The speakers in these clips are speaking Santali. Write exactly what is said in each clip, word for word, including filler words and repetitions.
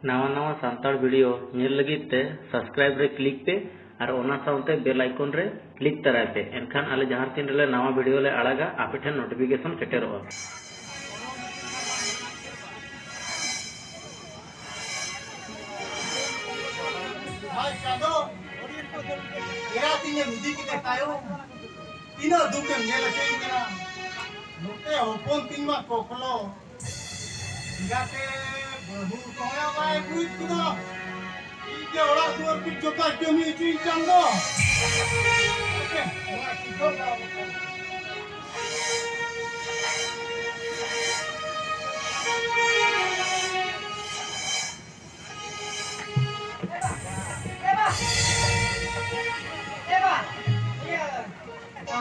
ᱱᱟᱣᱟ ᱱᱟᱣᱟ ᱥᱟᱱᱛᱟᱲ video ᱧᱮᱞ ᱞᱟᱹᱜᱤᱫ ᱛᱮ subscribe ᱨᱮ click ᱯᱮ ᱟᱨ ᱚᱱᱟ ᱥᱟᱶᱛᱮ bell icon ᱨᱮ click ᱛᱟᱨᱟᱭ ᱯᱮ᱾ ᱮᱱᱠᱷᱟᱱ ᱟᱞᱮ ᱡᱟᱦᱟᱸ ᱛᱤᱱ ᱨᱮᱞᱮ ᱱᱟᱣᱟ video ᱞᱮ ᱟᱲᱟᱜᱟ, ᱟᱯᱮ ᱴᱷᱮᱱ notification ᱥᱮᱴᱮᱨᱚᱜᱼᱟ᱾ ᱟᱭ ᱪᱟᱸᱫᱚ, ᱮᱨᱟ ᱛᱤᱧᱮᱢ ᱤᱫᱤ ᱠᱮᱫᱮ ᱛᱟᱭᱚᱢ, ᱛᱤᱱᱟᱹᱜ ᱫᱩᱠᱮᱢ ᱧᱮᱞ ᱦᱚᱪᱚᱧ ᱠᱟᱱᱟ᱾ ᱱᱚᱛᱮ ᱦᱚᱯᱚᱱ ᱛᱤᱧ ᱢᱟ ᱠᱚᱠᱞᱚ, ᱮᱸᱜᱟᱛᱮ ᱵᱟᱹᱦᱩ ᱠᱚᱦᱚᱸ ᱵᱟᱭ ᱟᱹᱜᱩᱭᱮᱫ ᱠᱚᱫᱚ᱾ ᱤᱧ ᱜᱮ ᱚᱲᱟᱜ ᱫᱩᱣᱟᱹᱨ ᱠᱚ ᱡᱚᱛᱚᱭ ᱠᱟᱹᱢᱤ ᱦᱚᱪᱚᱧ ᱠᱟᱱ ᱫᱚ᱾ ᱦᱟᱯᱮ, ᱱᱚᱣᱟ ᱪᱤᱛᱟᱹᱨ ᱫᱚ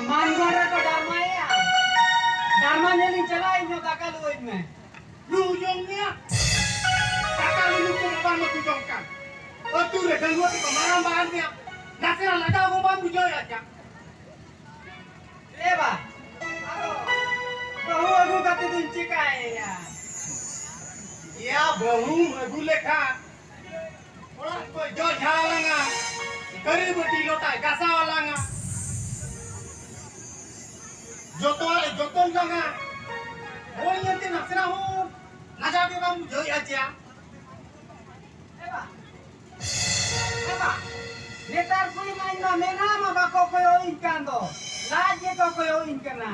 ᱢᱟᱱᱜᱚᱲ ᱨᱮᱠᱚ ᱰᱟᱨᱢᱟᱭᱮᱜᱼᱟ᱾ ᱰᱟᱨᱢᱟ ᱧᱮᱞᱤᱧ ᱪᱟᱞᱟᱜᱼᱟ, ᱤᱧ ᱦᱚᱸ ᱫᱟᱠᱟ ᱞᱩᱣᱟᱹᱧ ᱢᱮ᱾ ᱞᱩ ᱡᱚᱢ ᱢᱮᱭᱟ᱾ ᱫᱟᱠᱟ ᱞᱩ ᱠᱚ ᱵᱟᱝ ᱟᱹᱛᱩ ᱡᱚᱝ ᱠᱟᱱ᱾ ᱟᱹᱛᱩ ᱨᱮ ᱰᱟᱺᱜᱩᱣᱟᱹ ᱛᱮᱠᱚ ᱢᱟᱨᱟᱝ ᱵᱟᱦᱟᱱ ᱢᱮᱭᱟ᱾ ᱱᱟᱥᱮᱱᱟᱜ ᱞᱟᱡᱟᱣ ᱦᱚᱸ ᱵᱟᱢ ᱵᱩᱡᱷᱟᱹᱣᱮᱫᱼᱟ ᱪᱟ? ᱮ ᱵᱟ, ᱟᱫᱚ ᱵᱟᱹᱦᱩ ᱟᱹᱜᱩ ᱠᱟᱛᱮ ᱫᱚᱧ ᱪᱤᱠᱟᱹᱭᱮᱭᱟ? ᱮᱭᱟ, ᱵᱟᱹᱦᱩᱢ ᱟᱹᱜᱩ ᱞᱮᱠᱷᱟᱱ ᱚᱲᱟᱜ ᱠᱚᱭ ᱡᱚᱜ ᱡᱷᱟᱲ ᱟᱞᱟᱝᱟ, ᱛᱷᱟᱹᱨᱤ ᱵᱟᱹᱴᱤ ᱞᱚᱴᱟᱭ ᱜᱟᱥᱟᱣ ᱟᱞᱟᱝᱟ, ᱡᱚᱛᱚᱣᱟᱜ ᱮ ᱡᱚᱛᱚᱱ ᱞᱟᱝᱟ᱾ ᱦᱳᱭ, ᱮᱱᱛᱮ ᱱᱟᱥᱮᱱᱟᱜ ᱦᱚᱸ ᱞᱟᱡᱟᱣ ᱜᱮ ᱵᱟᱢ ᱵᱩᱡᱷᱟᱹᱣᱮᱫᱼᱟ ᱪᱮᱭᱟ? ᱮ ᱵᱟ, ᱮ ᱵᱟ, ᱱᱮᱛᱟᱨ ᱠᱩᱲᱤ ᱢᱟ ᱤᱧ ᱢᱟ ᱢᱮᱫᱦᱟ ᱢᱟ ᱵᱟᱠᱚ ᱠᱚᱭᱚᱜ ᱤᱧ ᱠᱟᱱ ᱫᱚ, ᱞᱟᱡ ᱜᱮᱠᱚ ᱠᱚᱭᱚᱜ ᱤᱧ ᱠᱟᱱᱟ᱾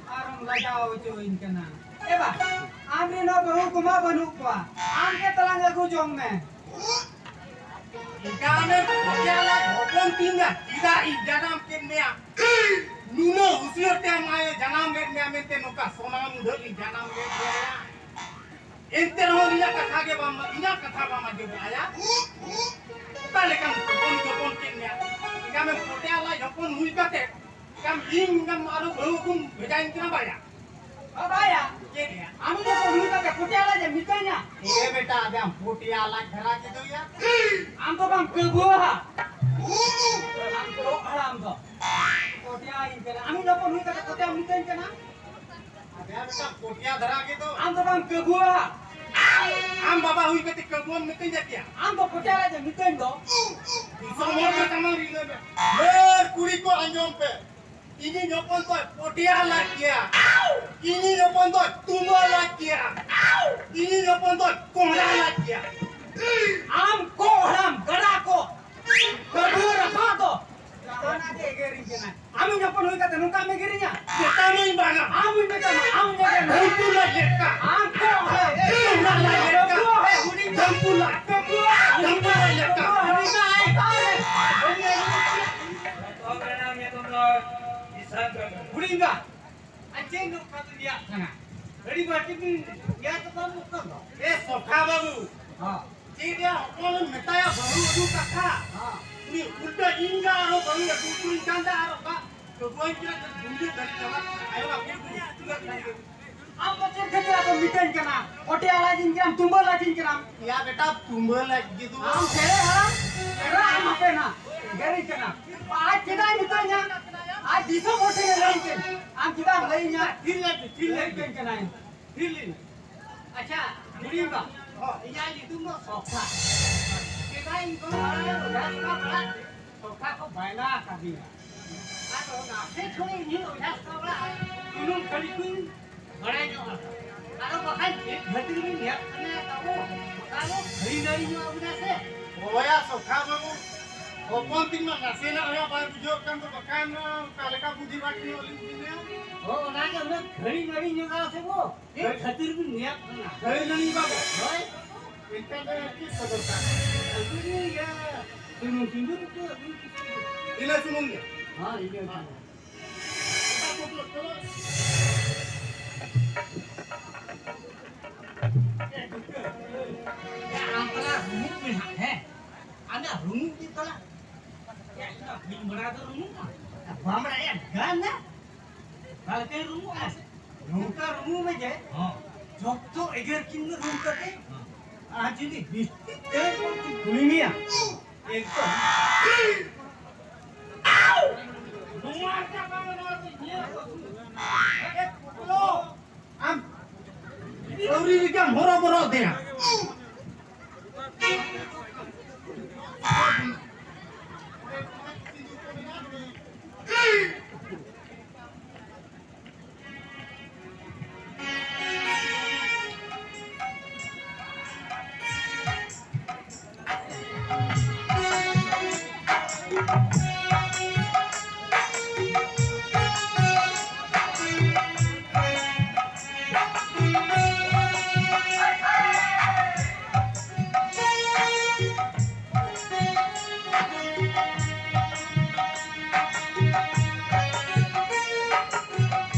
ᱟᱨᱮᱢ ᱞᱟᱡᱟᱣ ᱦᱚᱪᱚᱧ ᱠᱟᱱᱟ᱾ ᱮ ᱵᱟ, ᱟᱢ ᱨᱮᱱ ᱦᱚᱸ ᱵᱟᱹᱦᱩ ᱠᱚᱢᱟ ᱵᱟᱹᱱᱩᱜ ᱠᱚᱣᱟ, ᱟᱢ ᱜᱮ ᱛᱟᱞᱟᱝ ᱟᱹᱜᱩ ᱡᱚᱝ ᱢᱮ᱾ ᱮᱱᱠᱷᱟᱱᱮᱢ ᱯᱚᱴᱭᱟ ᱞᱟᱡ ᱦᱚᱯᱚᱱ ᱛᱤᱧ ᱫᱚ ᱪᱮᱫᱟᱜ ᱤᱧ ᱡᱟᱱᱟᱢ ᱠᱮᱫ ᱢᱮᱭᱟ? ᱱᱩᱱᱟᱹᱜ ᱦᱩᱥᱤᱭᱟᱹᱨ ᱛᱮ ᱟᱢ ᱟᱭᱳ ᱡᱟᱱᱟᱢ ᱞᱮᱫ ᱢᱮᱭᱟ ᱢᱮᱱᱛᱮ ᱱᱚᱝᱠᱟ ᱥᱚᱱᱟ ᱢᱩᱰᱷᱟᱹᱞ ᱤᱧ ᱡᱟᱱᱟᱢ ᱞᱮᱫ ᱢᱮᱭᱟ᱾ ᱮᱱᱛᱮ ᱨᱮᱦᱚᱸ ᱤᱧᱟᱹᱜ ᱠᱟᱛᱷᱟ ᱜᱮ ᱵᱟᱢ, ᱤᱧᱟᱹᱜ ᱠᱟᱛᱷᱟ ᱵᱟᱢ ᱟᱸᱡᱚᱢᱮᱫᱼᱟ ᱭᱟ? ᱚᱠᱟ ᱞᱮᱠᱟᱱ ᱦᱚᱯᱚᱱ ᱦᱚᱯᱚᱱ ᱠᱮᱫ ᱢᱮᱭᱟ? ᱮᱱᱠᱷᱟᱱᱮᱢ ᱯᱚᱴᱭᱟ ᱞᱟᱡ ᱦᱚᱯᱚᱱ ᱦᱩᱭ ᱠᱟᱛᱮ ᱮᱱᱠᱷᱟᱱ ᱤᱧ ᱮᱱᱠᱷᱟᱱ ᱟᱨᱚ ᱵᱟᱹᱦᱩ ᱟᱹᱜᱩᱢ ᱵᱷᱮᱡᱟᱧ ᱠᱟᱱᱟ ᱵᱟᱭᱟ? ᱵᱟᱵᱟᱭᱟ᱾ ᱪᱮᱫ ᱭᱟ? ᱟᱢ ᱫᱚ ᱠᱚ ᱦᱩᱭ ᱠᱟᱛᱮ ᱯᱚᱴᱭᱟ ᱞᱟᱡ ᱮᱢ ᱢᱮᱛᱟᱧᱟ? ᱮ ᱵᱮᱴᱟ, ᱟᱫᱚ ᱟᱢ ᱯᱚᱴᱭᱟ ᱞᱟᱡ ᱫᱷᱟᱨᱟ ᱜᱮ ᱫᱚ ᱭᱟ᱾ ᱟᱢ ᱫᱚ ᱵᱟᱢ ᱠᱟᱹᱵᱩᱣᱟ᱾ ᱟᱢ ᱫᱚ ᱦᱟᱲᱟᱢ ᱫᱚ᱾ ᱯᱚᱴᱭᱟ ᱤᱧ ᱠᱟᱱᱟ᱾ ᱟᱢ ᱫᱚ ᱠᱚ ᱦᱩᱭ ᱠᱟᱛᱮ ᱯᱚᱴᱭᱟ ᱢᱮᱛᱟᱧ ᱠᱟᱱᱟ? ᱟᱫᱚ ᱭᱟ ᱵᱮᱴᱟ, ᱯᱚᱴᱭᱟ ᱫᱷᱟᱨᱟ ᱜᱮ ᱫᱚ᱾ ᱟᱢ ᱫᱚ ᱵᱟᱢ ᱠᱟᱹᱵᱩᱣᱟ᱾ ᱟᱢ ᱵᱟᱵᱟ ᱦᱩᱭ ᱠᱟᱛᱮ ᱠᱟᱹᱵᱩᱣᱟᱹᱢ ᱢᱤᱛᱟᱹᱧ ᱫᱟ ᱠᱮᱭᱟ? ᱟᱢ ᱫᱚ ᱯᱚᱪᱟ ᱨᱮ ᱢᱤᱛᱟᱹᱧ ᱫᱚ᱾ ᱫᱤᱥᱚᱢ ᱦᱚᱲ ᱠᱚ ᱥᱟᱢᱟᱝ ᱨᱮ ᱞᱟᱹᱭ ᱢᱮ᱾ ᱦᱟᱹᱨ ᱠᱩᱲᱤ ᱠᱚ ᱟᱸᱡᱚᱢ ᱯᱮ᱾ ᱤᱧᱤᱡ ᱦᱚᱯᱚᱱ ᱫᱚᱭ ᱯᱚᱴᱭᱟ ᱞᱟᱡ ᱜᱮᱭᱟ᱾ ᱤᱧᱤᱡ ᱦᱚᱯᱚᱱ ᱫᱚᱭ ᱛᱩᱢᱵᱟᱹ ᱞᱟᱡ ᱜᱮᱭᱟ᱾ ᱤᱧᱤᱡ ᱦᱚᱯᱚᱱ ᱫᱚᱭ ᱠᱚᱦᱲᱟ ᱞᱟᱡ ᱜᱮᱭᱟ᱾ ᱟᱢ ᱠᱚᱦᱲᱟᱢ ᱜᱟᱰᱟ ᱠᱚ᱾ ᱵᱟᱹᱵᱩ ᱨᱟᱯᱟᱜ ᱫᱚ᱾ ᱡᱟᱦᱟᱱᱟᱜ ᱜᱮ ᱮᱜᱮᱨᱤᱧ ᱠᱟᱱᱟ᱾ ᱟᱢᱤᱧ ᱦᱚᱯᱚᱱ ᱦᱩᱭ ᱠᱟᱛᱮ ᱱᱚᱝᱠᱟᱢ ᱮᱜᱮᱨᱤᱧᱟ? ᱢᱮᱛᱟᱢᱟᱹᱧ ᱵᱟᱝᱟ᱾ ᱟᱢᱤᱧ ᱢᱮᱛᱟᱢᱟ, ᱟᱢ ᱮᱜᱮᱨ ᱢᱮ᱾ ᱩᱱᱠᱩ ᱞᱟᱡ ᱞᱮᱠᱟ᱾ ᱟᱢ ᱠᱚ ᱦᱚᱲ᱾ ᱩᱱᱠᱩ ᱞᱟᱡ ᱞᱮᱠᱟ᱾ ᱵᱟᱹᱵᱩ ᱦᱩᱰᱤᱧ ᱢᱟ᱾ ᱩᱱᱠᱩ ᱞᱟᱡ᱾ ᱵᱟᱹᱵᱩ ᱦᱩᱰᱤᱧ ᱢᱟ᱾ ᱩᱱᱠᱩ ᱞᱟᱡ ᱞᱮᱠᱟ᱾ ᱵᱟᱹᱵᱩ ᱦᱩᱰᱤᱧ ᱢᱟ᱾ ᱦᱩᱰᱤᱧ ᱢᱟ᱾ ᱟᱨ ᱪᱮᱫ ᱱᱚᱝᱠᱟ ᱫᱚ ᱨᱮᱭᱟᱜ ᱠᱟᱱᱟ? ᱟᱹᱰᱤ ᱵᱟᱹᱲᱛᱤ ᱵᱤᱱ ᱨᱮᱭᱟᱜ ᱠᱟᱛᱷᱟ ᱱᱚᱝᱠᱟ ᱫᱚ᱾ ᱮ ᱥᱚᱠᱷᱟ ᱵᱟᱹᱵᱩ, ᱦᱚᱸ᱾ ᱪᱮᱫ ᱨᱮᱭᱟᱜ ᱦᱚᱯᱚᱱ ᱮᱢ ᱢᱮᱛᱟᱭᱟ ᱵᱟᱹᱦᱩ ᱟᱹᱜᱩ ᱠᱟᱛᱷᱟ? ᱦᱚᱸ᱾ ᱩᱱᱤ ᱩᱞᱴᱟᱹ ᱤᱧ ᱜᱮ ᱟᱨᱦᱚᱸ ᱵᱟᱹᱦᱩ ᱟᱹᱜᱩ ᱦᱚᱴᱚᱧ ᱠᱟᱱ ᱫᱟ, ᱟᱨ ᱚᱠᱟ ᱵᱟᱹᱦᱩ ᱟᱹᱜᱩ ᱠᱟᱛᱮ ᱫᱩᱱᱤᱭᱟᱹ ᱫᱟᱲᱮ ᱪᱟᱵᱟᱜ ᱠᱟᱱᱟ᱾ ᱟᱭᱳ ᱟᱹᱜᱩ ᱦᱚᱴᱚ ᱩᱱᱟᱹᱜ ᱜᱟᱱ ᱜᱮ᱾ ᱟᱢ ᱫᱚ ᱪᱮᱫ ᱠᱷᱟᱹᱛᱤᱨ ᱟᱫᱚᱢ ᱢᱤᱛᱟᱹᱧ ᱠᱟᱱᱟ? ᱯᱚᱴᱭᱟ ᱞᱟᱡᱤᱧ ᱠᱟᱱᱟᱢ, ᱛᱩᱢᱵᱟᱹ ᱞᱟᱡᱤᱧ ᱠᱟᱱᱟᱢ᱾ ᱭᱟ ᱵᱮᱴᱟ, ᱛᱩᱢᱵᱟᱹ ᱞᱟᱡ ᱜᱮ ᱫᱩ᱾ ᱟᱢ ᱪᱮᱬᱮ ᱦᱟᱲᱟᱢ, ᱮᱨᱟ ᱟᱢ ᱟᱯᱮ ᱱᱟ, ᱮᱜᱮᱨᱤᱧ ᱠᱟᱱᱟ᱾ ᱟᱡ ᱪᱮᱫᱟᱜ ᱢᱤᱛᱟᱹᱧᱟ? ᱟᱡ ᱫᱤᱥᱚᱢ ᱦᱚᱲ ᱴᱷᱮᱱ ᱮ ᱞᱟᱹᱭ ᱠᱮᱫ᱾ ᱟᱢ ᱪᱮᱫᱟᱜ ᱮᱢ ᱞᱟᱹᱭᱟᱹᱧᱟ? ᱛᱷᱤᱨ ᱞᱮᱱ ᱢᱮ, ᱛᱷᱤᱨ ᱞᱮᱱ ᱢᱮ᱾ ᱞᱟᱹᱭ ᱠᱟᱹᱧ ᱠᱟᱱᱟᱭ᱾ ᱛᱷᱤᱨ ᱞᱮᱱ ᱢᱮ᱾ ᱟᱪᱪᱷᱟ, ᱦᱩᱰᱤᱧ ᱵᱟ, ᱦᱚᱸ᱾ ᱤᱧᱟᱹᱜ ᱧᱩᱛᱩᱢ ᱫᱚ ᱥᱚᱠᱷᱟ᱾ ᱥᱮᱫᱟᱭ ᱤᱧ ᱜᱚᱲᱚᱢ ᱦᱟᱲᱟᱢ ᱡᱟᱦᱟᱸ ᱞᱮᱠᱟ ᱯᱟᱲᱟᱜ ᱥᱚᱠᱷᱟ ᱠᱚ ᱵᱟᱭᱱᱟ ᱟᱠᱟᱫᱤᱧᱟ᱾ ᱟᱫᱚ ᱱᱟᱥᱮ ᱠᱷᱚᱱ ᱤᱧ ᱦᱚᱸ ᱚᱡᱷᱟ ᱥᱟᱵᱲᱟ ᱥᱩᱱᱩᱢ ᱠᱷᱟᱹᱰᱤ ᱠᱚᱧ ᱵᱟᱲᱟᱭ ᱧᱚᱜ ᱟᱠᱟᱫᱟ᱾ ᱟᱫᱚ ᱵᱟᱠᱷᱟᱱ ᱪᱮᱫ ᱠᱷᱟᱹᱛᱤᱨ ᱵᱤᱱ ᱧᱮᱞ ᱠᱟᱱᱟ ᱛᱟᱵᱚ? ᱚᱱᱠᱟ ᱫᱚ ᱵᱷᱟᱹᱨᱤ ᱱᱟᱹᱲᱤ ᱧᱚᱜ ᱟᱵᱚᱱᱟ ᱥᱮ᱾ ᱦᱳᱭᱟ ᱥᱚᱠᱷᱟ ᱵᱟᱹᱵᱩ, ᱦᱚᱯᱚᱱ ᱛᱤᱧ ᱢᱟ ᱱᱟᱥᱮᱱᱟᱜ ᱦᱚᱸ ᱵᱟᱭ ᱵᱩᱡᱷᱟᱹᱣ ᱠᱟᱱ ᱫᱚ, ᱵᱟᱠᱷᱟᱱ ᱚᱠᱟ ᱞᱮᱠᱟ ᱵᱩᱫᱷᱤ ᱵᱟᱹᱲᱤᱡ ᱧᱚᱜ ᱞᱤᱧ ᱵᱩᱡᱷᱟᱹᱣᱟ᱾ ᱦᱳ, ᱚᱱᱟ ᱜᱮ ᱩᱱᱟᱹᱜ ᱵᱷᱟᱹᱨᱤ ᱱᱟᱹᱲᱤ ᱧᱚᱜ ᱥᱮ ᱵᱚ᱾ ᱪᱮᱫ ᱠᱷᱟᱹᱛᱤᱨ ᱵᱤᱱ ᱱᱮᱭᱟᱜ ᱠᱟᱱᱟ? ᱦᱳᱭ, ᱞᱟᱹᱭ ᱵᱟᱵᱟ᱾ ᱦᱳᱭ᱾ ᱮᱱᱠᱷᱟᱱ ᱫᱚ ᱪᱮᱫ ᱠᱚ ᱫᱚᱨᱠᱟᱨ? ᱟᱹᱞᱤᱧ ᱤᱭᱟᱹ ᱥᱩᱱᱩᱢ ᱥᱤᱸᱫᱩᱨ ᱠᱚ ᱟᱹᱜᱩ ᱠᱮᱫᱟ᱾ ᱤᱱᱟᱹ ᱥᱩᱢᱩᱝ ᱜᱮ? ᱦᱳᱭ, ᱤᱱᱟᱹ ᱥᱩᱢᱩᱝ᱾ ᱮ, ᱟᱢ ᱛᱟᱞᱟ ᱨᱩᱢᱩᱜ ᱢᱮ ᱦᱟᱸᱜ, ᱦᱮᱸ? ᱟᱢ ᱫᱚ ᱨᱩᱢᱩᱜ ᱜᱮ ᱛᱟᱞᱟ᱾ ᱮ, ᱤᱧ ᱫᱚ ᱵᱟᱹᱧ ᱵᱟᱲᱟᱭ ᱫᱚ ᱨᱩᱢᱩᱜ ᱢᱟ᱾ ᱵᱟᱢ ᱵᱟᱲᱟᱭᱟ, ᱜᱟᱱ ᱱᱟ? ᱵᱟᱝ ᱠᱟᱹᱧ ᱨᱩᱢᱩᱜᱼᱟ ᱥᱮ? ᱱᱚᱝᱠᱟ ᱨᱩᱢᱩᱜ ᱢᱮ ᱡᱮ, ᱦᱚᱸ᱾ ᱡᱚᱛᱚ ᱮᱜᱮᱨ ᱠᱤᱱ ᱢᱮ ᱨᱩᱢ ᱠᱟᱛᱮ᱾ ᱦᱚᱸ᱾ ᱟᱨ ᱡᱩᱫᱤ ᱵᱤᱥᱛᱤ ᱛᱮ ᱠᱚ ᱠᱩᱞᱤ ᱢᱮᱭᱟ, ᱮᱠᱫᱚᱢ᱾ ᱱᱚᱣᱟ ᱪᱟᱵᱟ ᱢᱮ, ᱱᱚᱣᱟ ᱫᱚ ᱤᱧᱟᱹᱜ ᱠᱚ᱾ ᱮ ᱯᱩᱛᱞᱚ, ᱟᱢ᱾ ᱟᱹᱣᱨᱤ ᱞᱮᱠᱟᱢ ᱦᱚᱨᱚ ᱵᱚᱨᱚ ᱫᱮᱭᱟ᱾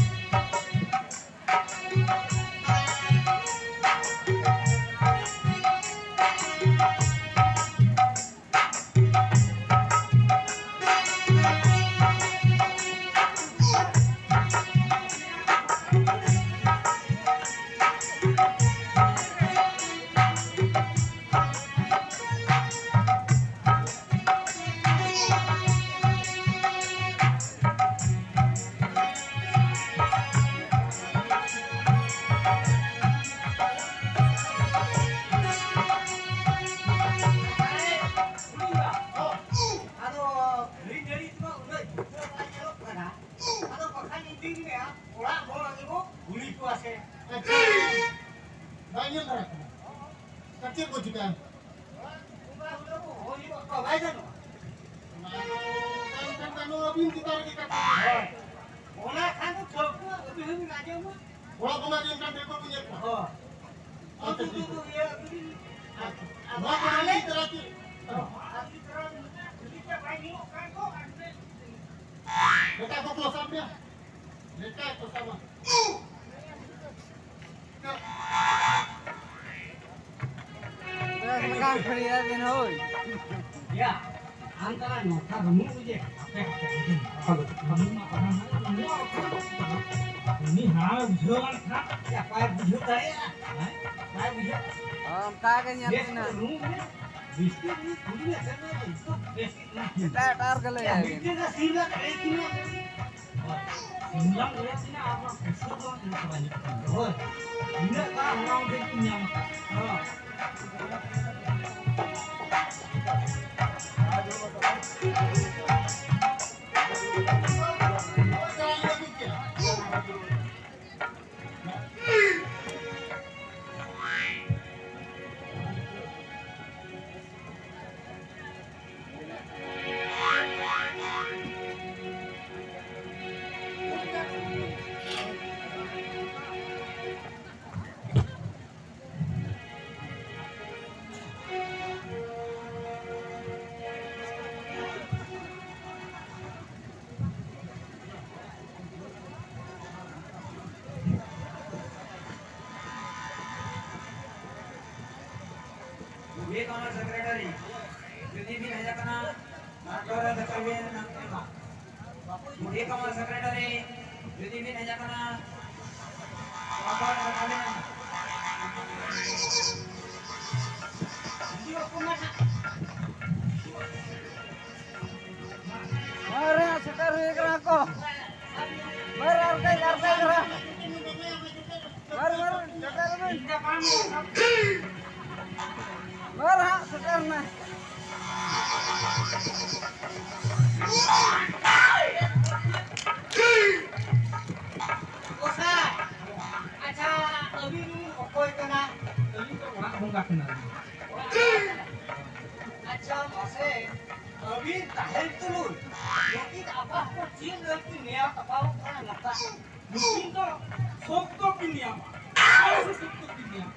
ᱟᱫᱚ ᱜᱷᱟᱹᱲᱤ ᱜᱷᱟᱹᱲᱤ ᱛᱮᱢᱟ ᱩᱱᱟᱹᱜ ᱡᱩᱛᱟᱹ ᱵᱟᱭ ᱧᱮᱞᱚᱜ ᱠᱟᱱᱟ᱾ ᱟᱫᱚ ᱵᱟᱠᱷᱟᱱ ᱤᱧ ᱫᱩᱧ ᱢᱮᱱᱟ, ᱚᱲᱟᱜ ᱦᱚᱲ ᱜᱮᱵᱚ ᱠᱩᱞᱤ ᱠᱚᱣᱟ ᱥᱮ᱾ ᱟᱪᱪᱷᱟ᱾ ᱵᱟᱭ ᱧᱮᱞ ᱫᱟᱲᱮᱭᱟᱜ ᱠᱟᱱᱟ᱾ ᱟᱨ ᱪᱮᱫ ᱵᱚ ᱪᱤᱠᱟᱹᱭᱟ? ᱚᱲᱟᱜ ᱵᱚᱸᱜᱟ ᱵᱩᱨᱩ ᱵᱚ ᱦᱚᱦᱚ ᱧᱚᱜ ᱠᱚᱣᱟ, ᱵᱟᱭ ᱜᱟᱱᱚᱜᱼᱟ? ᱚᱱᱟ ᱫᱚ ᱵᱟᱝ ᱠᱷᱟᱱ ᱫᱚ ᱟᱹᱵᱤᱱ ᱪᱮᱛᱟᱱ ᱨᱮᱜᱮ ᱠᱟᱛᱷᱟ᱾ ᱦᱳᱭ᱾ ᱚᱱᱟ ᱠᱷᱟᱱ ᱫᱚ ᱴᱷᱟᱹᱣᱠᱟᱹ ᱟᱹᱵᱤᱱ ᱦᱚᱸᱵᱤᱱ ᱟᱸᱡᱚᱢᱟ᱾ ᱚᱲᱟᱜ ᱵᱚᱸᱜᱟ ᱫᱤᱱ ᱠᱟᱱ ᱨᱮᱠᱚ ᱵᱚ ᱧᱮᱞ ᱠᱚᱣᱟ᱾ ᱦᱳᱭ᱾ ᱟᱪᱪᱷᱟ, ᱴᱷᱤᱠ ᱜᱮᱭᱟ᱾ ᱟᱨ ᱱᱚᱣᱟ ᱠᱚ ᱟᱞᱮ ᱤᱫᱤ ᱛᱚᱨᱟ ᱪᱮᱫ? ᱟᱨ ᱢᱤᱫ ᱛᱚᱨᱟ ᱢᱤᱫᱴᱮᱱ ᱵᱟᱭ ᱧᱮᱞᱚᱜ ᱠᱟᱱ ᱫᱚ, ᱟᱨ ᱢᱤᱫᱴᱮᱱ ᱵᱮᱴᱟ ᱠᱚ ᱠᱚ ᱥᱟᱵ ᱢᱮᱭᱟ᱾ ᱵᱮᱴᱟ ᱠᱚ ᱥᱟᱵᱟ᱾ ᱵᱮᱥ ᱞᱮᱠᱟ ᱠᱷᱟᱹᱲᱭᱟᱹ ᱵᱤᱱ ᱦᱳᱭ᱾ ᱭᱟ, ᱟᱢ ᱛᱟᱞᱟ ᱱᱚᱝᱠᱟ ᱵᱟᱹᱱᱩᱜ ᱵᱩᱡᱮ᱾ ᱟᱯᱮ ᱦᱟᱯᱮ ᱦᱟᱯᱮ᱾ ᱦᱮᱞᱳ᱾ ᱵᱟᱹᱱᱩᱜ ᱢᱟ ᱯᱟᱲᱦᱟᱣ ᱢᱟ ᱵᱟᱹᱱᱩᱜ᱾ ᱩᱱᱤ ᱦᱟᱲᱟᱢᱮ ᱵᱩᱡᱷᱟᱹᱣ ᱵᱟᱝ ᱠᱷᱟᱱ ᱪᱮᱫ ᱵᱟᱭ ᱵᱩᱡᱷᱟᱹᱣ ᱫᱟᱲᱮᱭᱟᱜᱼᱟ᱾ ᱦᱮᱸ? ᱵᱟᱭ ᱵᱩᱡᱷᱟᱹᱣ᱾ ᱚᱱᱠᱟ ᱜᱮ ᱧᱮᱞ ᱵᱮᱥ ᱢᱮᱱᱟᱜᱼᱟ᱾ ᱨᱩᱢ ᱨᱮ ᱵᱤᱥᱠᱤᱴ ᱨᱤᱧ ᱠᱩᱞᱤ ᱞᱮᱫ ᱛᱟᱦᱮᱸ ᱱᱚᱣᱟ ᱫᱚ ᱱᱤᱛᱚᱜ ᱵᱮᱥ ᱜᱮ ᱢᱮᱱᱟᱜᱼᱟ᱾ ᱮᱴᱟᱜ ᱮᱴᱟᱜ ᱨᱮᱜᱮ ᱞᱟᱹᱭ ᱭᱟ, ᱟᱭ ᱵᱤᱱ᱾ ᱢᱤᱫᱴᱮᱱ ᱫᱚ ᱥᱤᱢ ᱨᱮ ᱠᱟᱹᱲᱤ ᱠᱤᱱᱟ᱾ ᱦᱳᱭ᱾ ᱧᱟᱢ ᱫᱟᱲᱮᱭᱟᱜ ᱛᱤᱧᱟ ᱟᱨ ᱚᱱᱟ ᱯᱚᱭᱥᱟ ᱫᱚ ᱤᱧ ᱥᱟᱞᱟᱜ ᱦᱤᱡᱩᱜ ᱠᱟᱱᱟ᱾ ᱦᱳᱭ, ᱤᱱᱟᱹᱜ ᱜᱟᱱ ᱦᱚᱲ ᱚᱸᱰᱮ ᱠᱚ ᱧᱟᱢ ᱟᱠᱟᱫ᱾ ᱦᱳᱭ᱾ ᱵᱩᱰᱷᱤ ᱠᱟᱢᱟᱨ ᱥᱮᱠᱨᱮᱴᱟᱨᱤ ᱡᱩᱫᱤ ᱵᱤᱱ ᱦᱮᱡ ᱟᱠᱟᱱᱟ, ᱟᱛᱳ ᱨᱮ ᱫᱟᱠᱟ ᱵᱤᱱ ᱮᱢᱟ᱾ ᱵᱩᱰᱷᱤ ᱠᱟᱢᱟᱨ ᱥᱮᱠᱨᱮᱴᱟᱨᱤ ᱡᱩᱫᱤ ᱵᱤᱱ ᱦᱮᱡ ᱟᱠᱟᱱᱟ, ᱟᱛᱳ ᱨᱮ ᱫᱟᱠᱟ ᱵᱤᱱ ᱮᱢᱟ᱾ ᱢᱟᱨᱮ ᱥᱮᱴᱮᱨ ᱦᱩᱭ ᱠᱟᱱᱟ ᱠᱚ᱾ ᱢᱟᱨᱮ ᱟᱨ ᱠᱟᱹᱡ, ᱟᱨ ᱠᱟᱹᱡ ᱫᱷᱟᱨᱟ᱾ ᱢᱟᱨᱮ, ᱢᱟᱨᱮ, ᱥᱮᱴᱮᱨ ᱵᱤᱱ᱾ ᱢᱟᱨᱮ ᱦᱟᱸᱜ ᱥᱮᱴᱮᱨ ᱱᱟ᱾ ᱜᱚᱸᱥᱟᱭ, ᱟᱪᱪᱷᱟ, ᱟᱹᱵᱤᱱ ᱚᱠᱚᱭ ᱠᱟᱱᱟ? ᱟᱹᱞᱤᱧ ᱫᱚ ᱚᱲᱟᱜ ᱵᱚᱸᱜᱟ ᱠᱟᱱᱟᱞᱤᱧ᱾ ᱟᱪᱪᱷᱟ, ᱢᱟᱥᱮ, ᱟᱹᱵᱤᱱ ᱛᱟᱦᱮᱸ ᱛᱩᱞᱩᱡ ᱱᱩᱠᱤᱱ ᱟᱯᱟ ᱠᱚ ᱪᱮᱫ ᱞᱟᱹᱜᱤᱫ ᱠᱤᱱ ᱱᱮᱭᱟᱣ ᱛᱟᱯᱟᱢᱚᱜ ᱠᱟᱱᱟ ᱱᱚᱝᱠᱟ? ᱱᱩᱠᱤᱱ ᱫᱚ ᱥᱚᱠᱛᱚ ᱠᱤᱱ ᱱᱮᱭᱟᱣᱟ, ᱟᱹᱰᱤ ᱥᱚᱠᱛᱚ ᱠᱤᱱ ᱱᱮᱭᱟᱣᱟ᱾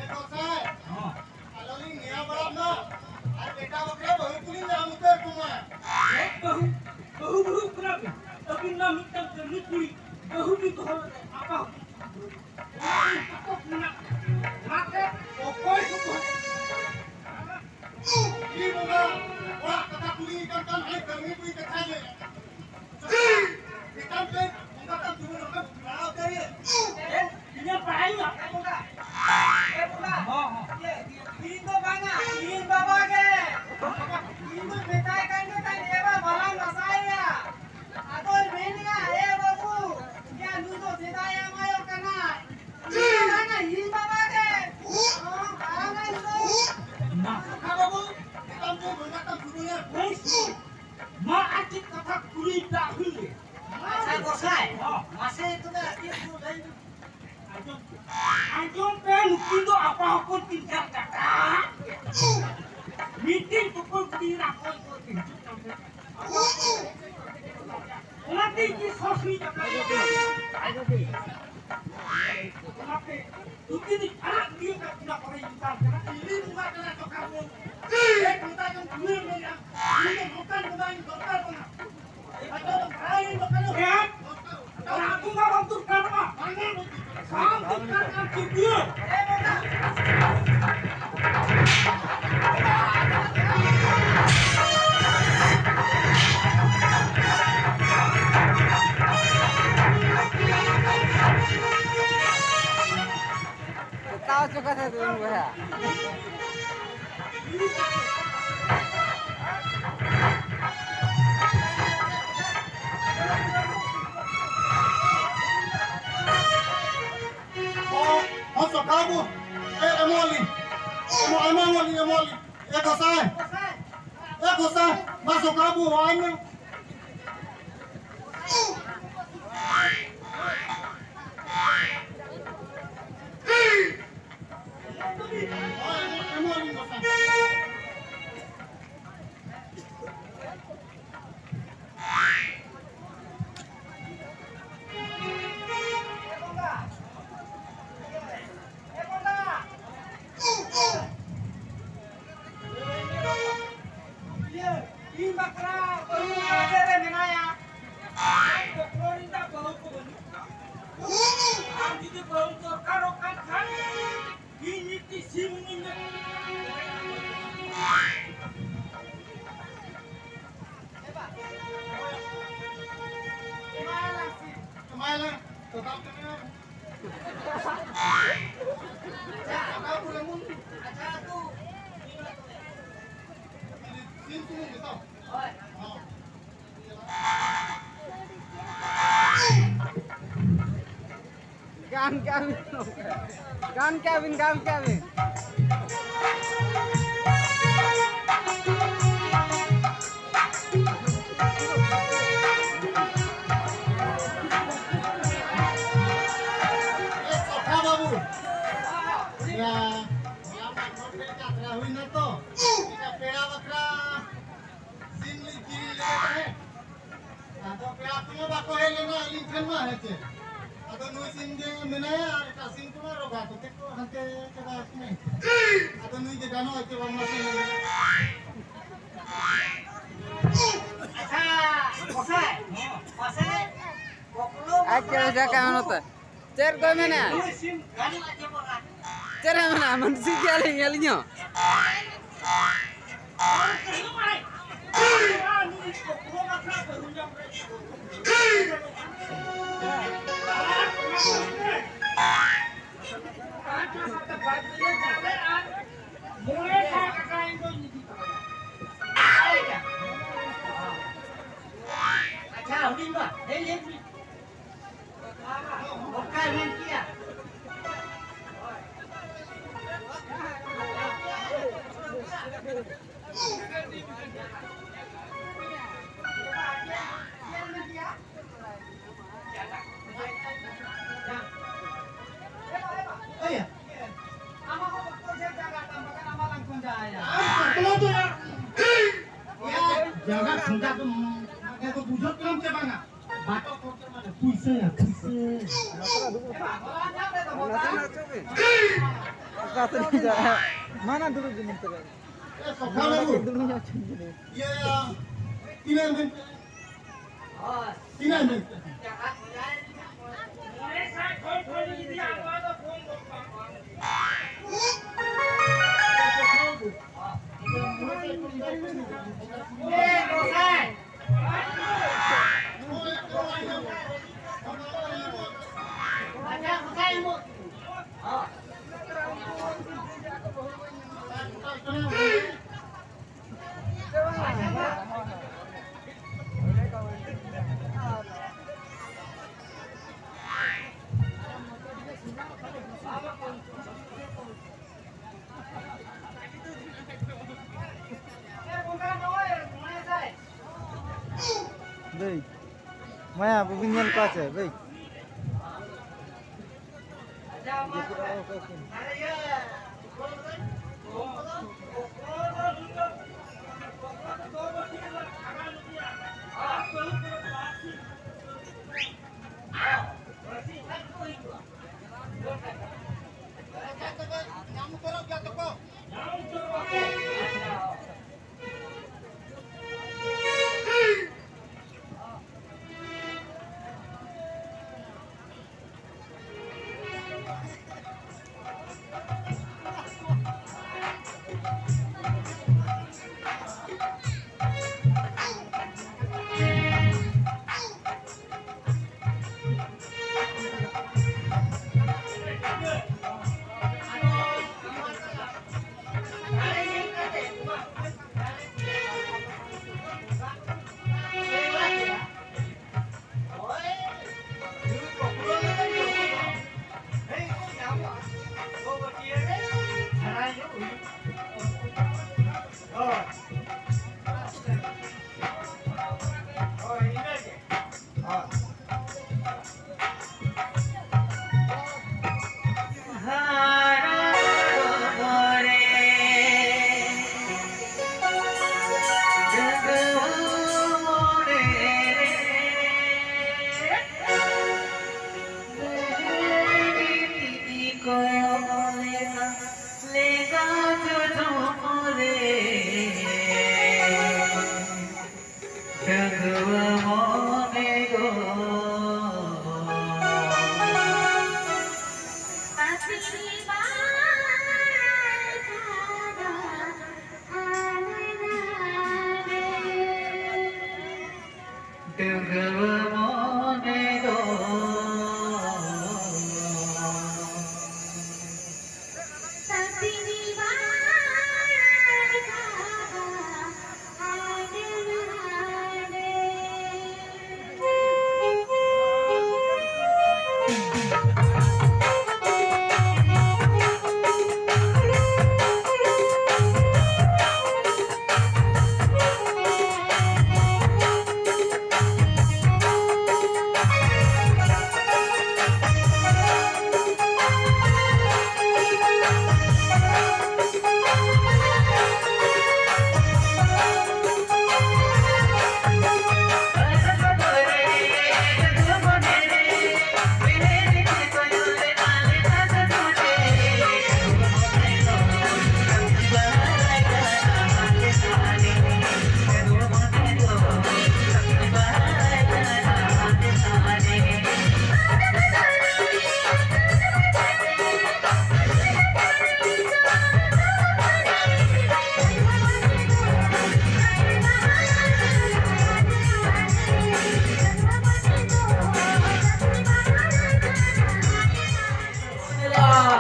ᱮ ᱜᱚᱸᱥᱟᱭ, ᱦᱚᱸ᱾ ᱟᱞᱚ ᱞᱤᱧ ᱱᱮᱭᱟᱣ ᱵᱟᱲᱟᱜ ᱢᱟ, ᱟᱨ ᱵᱮᱴᱟ ᱵᱟᱠᱷᱨᱟ ᱵᱟᱹᱦᱩ ᱠᱚᱞᱤᱧ ᱧᱟᱢ ᱩᱛᱟᱹᱨ ᱠᱚᱢᱟ᱾ ᱪᱮᱫ ᱵᱟᱹᱦᱩ? ᱵᱟᱹᱦᱩ, ᱵᱟᱹᱦᱩ ᱠᱟᱱᱟ ᱵᱤᱱ? ᱟᱹᱵᱤᱱ ᱢᱟ ᱢᱤᱫᱴᱟᱝ ᱠᱟᱹᱢᱤ ᱠᱩᱲᱤ ᱵᱟᱹᱦᱩ ᱵᱤᱱ ᱫᱚᱦᱚ ᱞᱮᱫᱮ, ᱟᱯᱟ ᱦᱚᱸ᱾ ᱚᱱᱟᱛᱮ ᱚᱠᱚᱭ ᱠᱚ ᱠᱚ ᱤᱧ ᱵᱚᱸᱜᱟ, ᱚᱲᱟᱜ ᱠᱟᱛᱷᱟ ᱠᱩᱞᱤ ᱠᱟᱱ ᱠᱷᱟᱱ ᱦᱟᱱᱮ ᱠᱟᱹᱢᱤ ᱠᱩᱲᱤ ᱠᱟᱛᱷᱟ ᱜᱮ᱾ ᱢᱮᱛᱟᱢ ᱛᱮ ᱵᱚᱸᱜᱟ ᱛᱟᱢ ᱡᱩᱞᱩ ᱨᱟᱠᱟᱵ ᱵᱮᱱᱟᱣ ᱫᱟᱲᱮᱭᱟᱜ᱾ ᱤᱧᱟᱹᱜ ᱯᱟᱲᱦᱟᱭ ᱢᱮ᱾ ᱮ ᱵᱚᱸᱜᱟ, ᱮ ᱵᱚᱸᱜᱟ᱾ ᱦᱚᱸ, ᱦᱚᱸ᱾ ᱤᱭᱟᱹ, ᱤᱧ ᱫᱚ ᱵᱟᱝᱟ, ᱤᱧ ᱵᱟᱵᱟ ᱜᱮ᱾ ᱤᱧ ᱫᱚ ᱢᱮᱛᱟᱭ ᱠᱟᱱ ᱜᱮ ᱛᱟᱦᱮᱸ, ᱮ ᱵᱟ, ᱵᱟᱞᱟᱝ ᱱᱟᱥᱟᱭᱮᱭᱟ᱾ ᱟᱫᱚᱭ ᱢᱮᱱᱮᱜᱼᱟ, ᱟᱪᱪᱷᱟ, ᱜᱚᱸᱥᱟᱭ, ᱦᱚᱸ᱾ ᱢᱟᱥᱮ ᱛᱚᱵᱮ ᱟᱹᱰᱤ ᱩᱛᱟᱹᱨ ᱞᱟᱹᱭ ᱢᱮ᱾ ᱟᱸᱡᱚᱢ ᱯᱮ, ᱟᱸᱡᱚᱢ ᱯᱮ, ᱱᱩᱠᱤᱱ ᱫᱚ ᱟᱯᱟ ᱦᱚᱯᱚᱱ ᱠᱤᱱ ᱠᱟᱱ ᱠᱟᱠᱟ᱾ ᱢᱤᱫᱴᱤᱱ ᱛᱩᱯᱩ ᱠᱩᱲᱤ ᱨᱮᱱᱟᱜ ᱚᱠᱚᱭ ᱠᱚ ᱦᱤᱡᱩᱜ ᱠᱟᱱ ᱛᱟᱦᱮᱸ᱾ ᱚᱱᱟᱛᱮ ᱤᱧ ᱥᱚᱥᱱᱤ ᱠᱟᱛᱷᱟ᱾ ᱚᱱᱟᱛᱮ ᱩᱱᱠᱤᱱ ᱫᱚ ᱟᱲᱟᱜ ᱜᱤᱰᱤ ᱟᱠᱟᱫ ᱠᱤᱱᱟ ᱯᱚᱨᱮ ᱤᱧ ᱢᱮᱛᱟᱢ ᱠᱟᱱᱟ᱾ ᱤᱧ ᱢᱮᱛᱟᱢ ᱠᱟᱱᱟ ᱪᱚᱠᱟ ᱵᱚᱱ᱾ ᱮᱠ ᱢᱮᱛᱟ ᱠᱚᱢ ᱠᱩᱲᱤ ᱢᱮᱱᱟ᱾ ᱤᱧ ᱫᱚ ᱱᱚᱝᱠᱟᱱ ᱠᱚᱫᱚ ᱤᱧ ᱫᱚᱨᱠᱟᱨ ᱠᱟᱱᱟ᱾ ᱮᱠ ᱫᱚ ᱵᱟᱲᱟᱭ ᱤᱧ ᱫᱚᱨᱠᱟᱨ ᱠᱟᱱᱟ᱾ ᱦᱮᱸ? ᱟᱨ ᱟᱹᱛᱩ ᱢᱟ ᱵᱟᱢ ᱫᱚᱨᱠᱟᱨ ᱠᱟᱱᱟ᱾ ᱵᱟᱝ ᱫᱚᱨᱠᱟᱨ ᱠᱟᱱᱟ᱾ ᱵᱟᱝ ᱫᱚᱨᱠᱟᱨ ᱠᱟᱱᱟ᱾ ᱪᱩᱯᱤᱭᱟᱹ᱾ ᱛᱟᱣ ᱪᱤᱠᱟᱹᱛᱮ ᱫᱩᱧ ᱵᱚᱭᱦᱟ? ᱦᱚᱸ, ᱦᱚᱸ, ᱥᱚᱠᱟᱵᱚ᱾ ᱮ, ᱮᱢᱚᱜ ᱟᱹᱞᱤᱧ᱾ ᱮᱢᱚᱜ, ᱮᱢᱚᱜ ᱟᱹᱞᱤᱧ, ᱮᱢᱚᱜ ᱟᱹᱞᱤᱧ᱾ ᱮ ᱜᱚᱸᱥᱟᱭ᱾ ᱮ ᱜᱚᱸᱥᱟᱭ, ᱢᱟ ᱥᱚᱠᱟᱵᱚ, ᱦᱚᱦᱚᱭ ᱢᱮ᱾ ᱤᱧ ᱵᱟᱠᱷᱨᱟ ᱵᱟᱹᱦᱩ ᱱᱚᱰᱮ ᱨᱮ ᱢᱮᱱᱟᱭᱟ᱾ ᱵᱚᱠᱨᱚ ᱨᱮᱱᱟᱜ ᱵᱟᱹᱦᱩ ᱠᱚ ᱵᱟᱹᱱᱩᱜ ᱠᱚᱣᱟ᱾ ᱟᱢ ᱡᱩᱫᱤ ᱵᱟᱹᱦᱩ ᱫᱚᱨᱠᱟᱨᱚᱜ ᱠᱟᱱ ᱠᱷᱟᱱ, ᱤᱧ ᱢᱤᱫᱴᱤᱡ ᱥᱤᱢ ᱤᱢᱟᱹᱧ ᱢᱮ᱾ ᱮᱢᱟᱭᱟᱞᱟᱝ ᱥᱤᱢ᱾ ᱮᱢᱟᱭᱟᱞᱟᱝ᱾ ᱴᱳᱴᱟᱞ ᱠᱟᱱᱟ᱾ ᱟᱪᱪᱷᱟ, ᱟᱪᱪᱷᱟ, ᱛᱚ᱾ ᱥᱤᱢ ᱥᱩᱢᱩᱝ ᱜᱮᱛᱚ? ᱦᱳᱭ᱾ ᱦᱚᱸ᱾ ᱜᱟᱱ ᱠᱮᱜᱼᱟ ᱵᱤᱱ, ᱜᱟᱱ ᱠᱮᱜᱼᱟ ᱵᱤᱱ, ᱜᱟᱱ ᱠᱮᱜᱼᱟ ᱵᱤᱱ᱾ ᱦᱩᱭᱱᱟ ᱛᱚ, ᱢᱤᱫᱴᱟᱝ ᱯᱮᱲᱟ ᱵᱟᱠᱷᱨᱟ ᱥᱤᱢ ᱞᱤᱧ ᱠᱤᱨᱤᱧ ᱞᱮᱫᱮ ᱛᱟᱦᱮᱸᱫ᱾ ᱟᱫᱚ ᱯᱮᱲᱟ ᱠᱚᱢᱟ ᱵᱟᱠᱚ ᱦᱮᱡ ᱞᱮᱱᱟ ᱟᱹᱞᱤᱧ ᱴᱷᱮᱱ ᱢᱟ, ᱦᱮᱸ ᱪᱮ? ᱟᱫᱚ ᱱᱩᱭ ᱥᱤᱢ ᱜᱮ ᱢᱮᱱᱟᱭᱟ ᱟᱨ ᱮᱴᱟᱜ ᱥᱤᱢ ᱠᱚᱢᱟ ᱨᱚᱜᱟ ᱠᱚᱛᱮ ᱠᱚ ᱦᱟᱱᱛᱮ ᱪᱟᱵᱟ ᱟᱠᱟᱱᱟ᱾ ᱟᱫᱚ ᱱᱩᱭ ᱜᱮ ᱜᱟᱱᱚᱜᱼᱟ ᱪᱮ ᱵᱟᱝ ᱢᱟᱥᱮ ᱞᱟᱹᱭ ᱢᱮ? ᱟᱪᱪᱷᱟ, ᱜᱚᱸᱥᱟᱭ, ᱢᱟᱥᱮ ᱠᱚᱠᱞᱚ ᱟᱡ ᱪᱮᱫ ᱞᱮᱠᱟ ᱠᱟᱱᱟ ᱱᱚᱛᱮ? ᱪᱮᱫ ᱠᱚ ᱢᱮᱱᱟ? ᱪᱮᱫ ᱮ ᱢᱮᱱᱟ? ᱢᱟᱱᱥᱤ ᱜᱮᱭᱟᱞᱤᱧ ᱟᱹᱞᱤᱧ ᱦᱚᱸ᱾ ᱟᱪᱪᱷᱟ, ᱦᱩᱰᱤᱧ ᱵᱟ, ᱦᱮᱡ ᱞᱮᱱ ᱢᱮ᱾ ᱚᱠᱟᱭ ᱢᱮᱱ ᱠᱮᱜᱼᱟ? ᱮᱭᱟ᱾ ᱟᱢᱟᱜ ᱦᱚᱸ ᱵᱚᱠᱛᱚ ᱡᱮ ᱡᱟᱭᱜᱟ ᱛᱟᱢ, ᱵᱟᱠᱷᱟᱱ ᱟᱢᱟᱜ ᱞᱟᱝ ᱠᱷᱚᱸᱡᱟᱭᱟ᱾ ᱟᱢ ᱵᱚᱠᱛᱚ ᱫᱚ ᱭᱟ᱾ ᱡᱟᱭᱜᱟ ᱠᱷᱚᱸᱡᱟ ᱫᱚ ᱢᱟᱱᱮ ᱫᱚ ᱵᱩᱡᱷᱟᱹᱜ ᱠᱟᱱᱟᱢ ᱪᱮ ᱵᱟᱝᱟ? ᱵᱟᱴᱚ ᱠᱷᱚᱨᱪᱟ ᱢᱟᱱᱮ ᱯᱩᱭᱥᱟᱹ ᱭᱟ, ᱯᱩᱭᱥᱟᱹ᱾ ᱚᱠᱟ ᱥᱮᱫ ᱤᱧ ᱪᱟᱞᱟᱜᱼᱟ? ᱢᱟ ᱱᱟ ᱫᱩᱲᱩᱵ ᱡᱤᱱᱤᱥ ᱛᱚᱵᱮ᱾ ᱮ, ᱥᱚᱠᱷᱟ ᱵᱟᱹᱵᱩ᱾ ᱫᱩᱲᱩᱵ ᱧᱚᱜ ᱦᱚᱪᱚᱧ ᱠᱟᱱᱟ᱾ ᱤᱭᱟᱹ, ᱛᱤᱱᱟᱹᱜ ᱮᱢ ᱢᱮᱱ ᱠᱮᱫᱟ? ᱛᱤᱱᱟᱹᱜ ᱮᱢ ᱢᱮᱱ ᱠᱮᱫᱟ? ᱫᱟᱹᱭ, ᱢᱟᱭᱟ, ᱵᱟᱹᱵᱤᱱ ᱧᱮᱞ ᱠᱚᱣᱟ ᱪᱮ? ᱫᱟᱹᱭ᱾ ᱟᱪᱪᱷᱟ, ᱢᱟ ᱛᱚᱵᱮ᱾ ᱟᱨ ᱤᱭᱟᱹ, ᱯᱷᱳᱱ ᱠᱚᱫᱚ?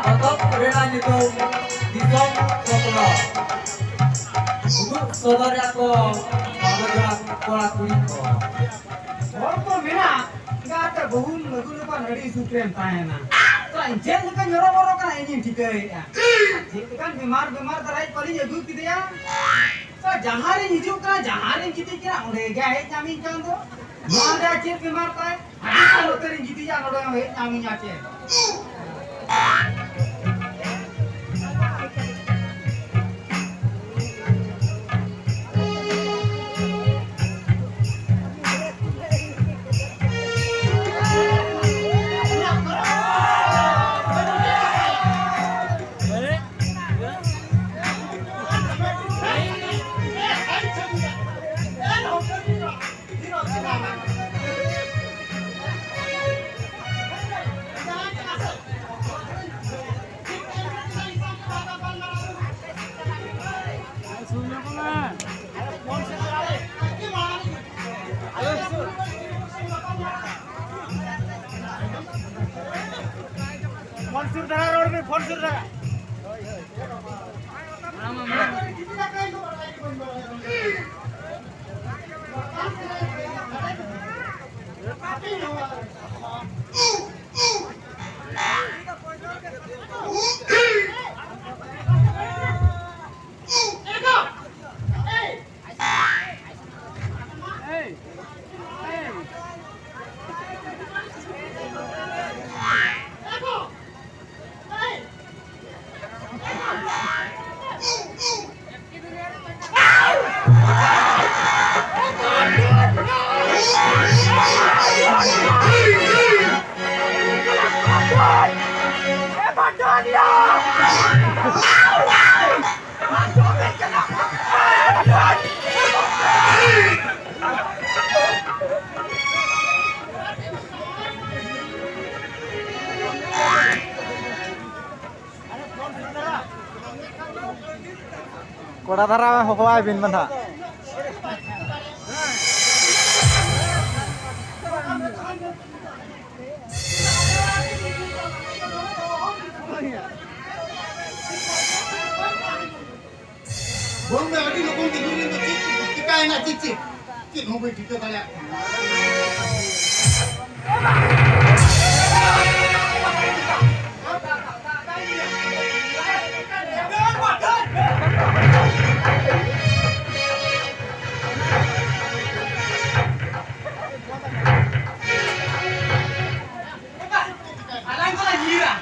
ᱦᱚᱛᱚᱫ ᱨᱮᱱᱟᱜ ᱧᱩᱛᱩᱢ ᱫᱤᱥᱚᱢ ᱯᱚᱛᱞᱚ᱾ ᱩᱫᱩᱜ ᱥᱚᱫᱚᱨᱮᱫ ᱠᱚ ᱵᱟᱵᱟ ᱡᱚᱲᱟ ᱠᱚᱲᱟ ᱠᱩᱲᱤ ᱠᱚ᱾ ᱦᱚᱲ ᱠᱚ ᱢᱮᱱᱟ, "ᱜᱟᱛᱮ ᱵᱟᱹᱦᱩᱢ ᱟᱹᱜᱩ ᱞᱮᱠᱷᱟᱱ ᱟᱹᱰᱤ ᱥᱩᱠ ᱨᱮᱢ ᱛᱟᱦᱮᱱᱟ᱾" ᱛᱚ, ᱤᱧ ᱪᱮᱫ ᱞᱮᱠᱟᱧ ᱦᱚᱨᱚᱵᱚᱨᱚ ᱠᱟᱱᱟ, ᱤᱧᱤᱧ ᱴᱷᱤᱠᱟᱹᱭᱮᱫᱼᱟ᱾ ᱪᱮᱫ ᱞᱮᱠᱟᱱ ᱵᱤᱢᱟᱨ, ᱵᱤᱢᱟᱨ ᱫᱟᱨᱟᱭ ᱯᱟᱞᱤᱧ ᱟᱹᱜᱩ ᱠᱮᱫᱮᱭᱟ᱾ ᱛᱚ, ᱡᱟᱦᱟᱸ ᱨᱤᱧ ᱦᱤᱡᱩᱜ ᱠᱟᱱᱟ, ᱡᱟᱦᱟᱸ ᱨᱤᱧ ᱜᱤᱛᱤᱡ ᱠᱟᱱᱟ, ᱚᱸᱰᱮ ᱜᱮ ᱦᱮᱡ ᱧᱟᱢᱤᱧ ᱠᱟᱱ ᱫᱚ᱾ ᱱᱚᱣᱟ ᱨᱮ ᱪᱮᱫ ᱵᱤᱢᱟᱨ ᱛᱟᱭ? ᱟᱹᱰᱤ ᱜᱟᱱ ᱩᱛᱟᱹᱨᱤᱧ ᱜᱤᱛᱤᱡᱟ, ᱱᱚᱰᱮ ᱦᱚᱸ ᱦᱮᱡ ᱧᱟᱢᱤᱧᱟ ᱪᱮ? ᱠᱚᱲᱟ ᱫᱷᱟᱨᱟ ᱦᱚᱦᱚᱣᱟᱭ ᱵᱤᱱ ᱢᱟ ᱱᱟᱦᱟᱜ᱾ ᱵᱚᱞ ᱢᱮ, ᱟᱹᱰᱤ ᱞᱚᱜᱚᱱ ᱜᱮ ᱫᱩᱨᱤᱧ ᱫᱚ ᱪᱮᱫ ᱪᱤᱠᱟᱹᱭᱮᱱᱟ, ᱪᱮᱫ ᱪᱮᱫ ᱪᱮᱫ ᱦᱚᱸ ᱵᱟᱹᱧ ᱴᱷᱤᱠᱟᱹ ᱫᱟᱲᱮᱭᱟᱜ ᱠᱟᱱᱟ᱾ ᱟᱞᱟᱝ ᱫᱚᱞᱟᱝ ᱧᱤᱨᱟ᱾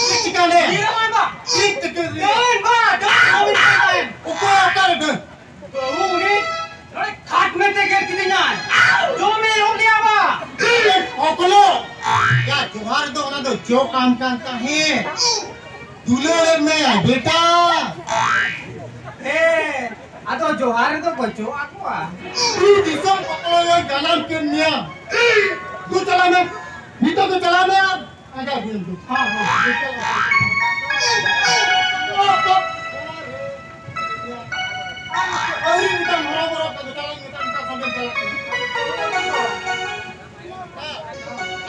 ᱪᱮᱫ ᱪᱤᱠᱟᱹ ᱞᱮ? ᱧᱤᱨᱟ ᱵᱟᱝ ᱫᱚ᱾ ᱪᱮᱫ ᱪᱤᱠᱟᱹ ᱞᱮ? ᱰᱟᱹᱱ ᱵᱟ, ᱰᱟᱹᱱ ᱵᱟ, ᱰᱟᱹᱱ᱾ ᱚᱠᱚᱭ ᱚᱠᱟᱨᱮ ᱰᱟᱹᱱ? ᱵᱟᱹᱦᱩ ᱩᱱᱤ ᱱᱚᱰᱮ ᱠᱷᱟᱴ ᱢᱮᱱᱛᱮ ᱜᱮᱨ ᱠᱤᱫᱤᱧᱟᱭ᱾ ᱡᱚᱢᱮ ᱮᱢ ᱞᱮᱭᱟ ᱵᱟ᱾ ᱚᱠᱞᱚ᱾ ᱭᱟ, ᱡᱚᱦᱟᱨ ᱫᱚ ᱚᱱᱟ ᱫᱚ ᱡᱚ ᱟᱢ ᱠᱟᱱ ᱛᱟᱦᱮᱸᱫ᱾ ᱫᱩᱞᱟᱹᱲ ᱮᱢ ᱢᱮ, ᱵᱮᱴᱟ᱾ ᱦᱮᱸ᱾ ᱟᱫᱚ ᱡᱚᱦᱟᱨ ᱨᱮᱫᱚ ᱵᱟᱹᱪᱩᱜ ᱟᱠᱚᱣᱟ᱾ ᱫᱤᱥᱚᱢ ᱚᱠᱚᱭ ᱡᱟᱱᱟᱢ ᱠᱮᱫ ᱢᱮᱭᱟ? ᱫᱩ ᱪᱟᱞᱟᱜ ᱢᱮ, ᱱᱤᱛᱚᱜ ᱫᱚ ᱪᱟᱞᱟᱜ ᱢᱮ ᱟᱨ ᱟᱡᱟᱜ ᱦᱩᱭᱮᱱ ᱫᱚ᱾ ᱦᱚᱸ, ᱦᱚᱸ, ᱱᱤᱛᱚᱜ ᱫᱚ᱾ ᱟᱹᱣᱨᱤ ᱢᱤᱫᱴᱟᱝ ᱦᱚᱨᱚ ᱵᱚᱨᱚ ᱠᱟᱛᱮ ᱪᱟᱞᱟᱜ, ᱢᱤᱫᱴᱟᱝ, ᱢᱤᱫᱴᱟᱝ ᱥᱚᱸᱜᱮ ᱪᱟᱞᱟᱜ ᱠᱟᱱᱟ᱾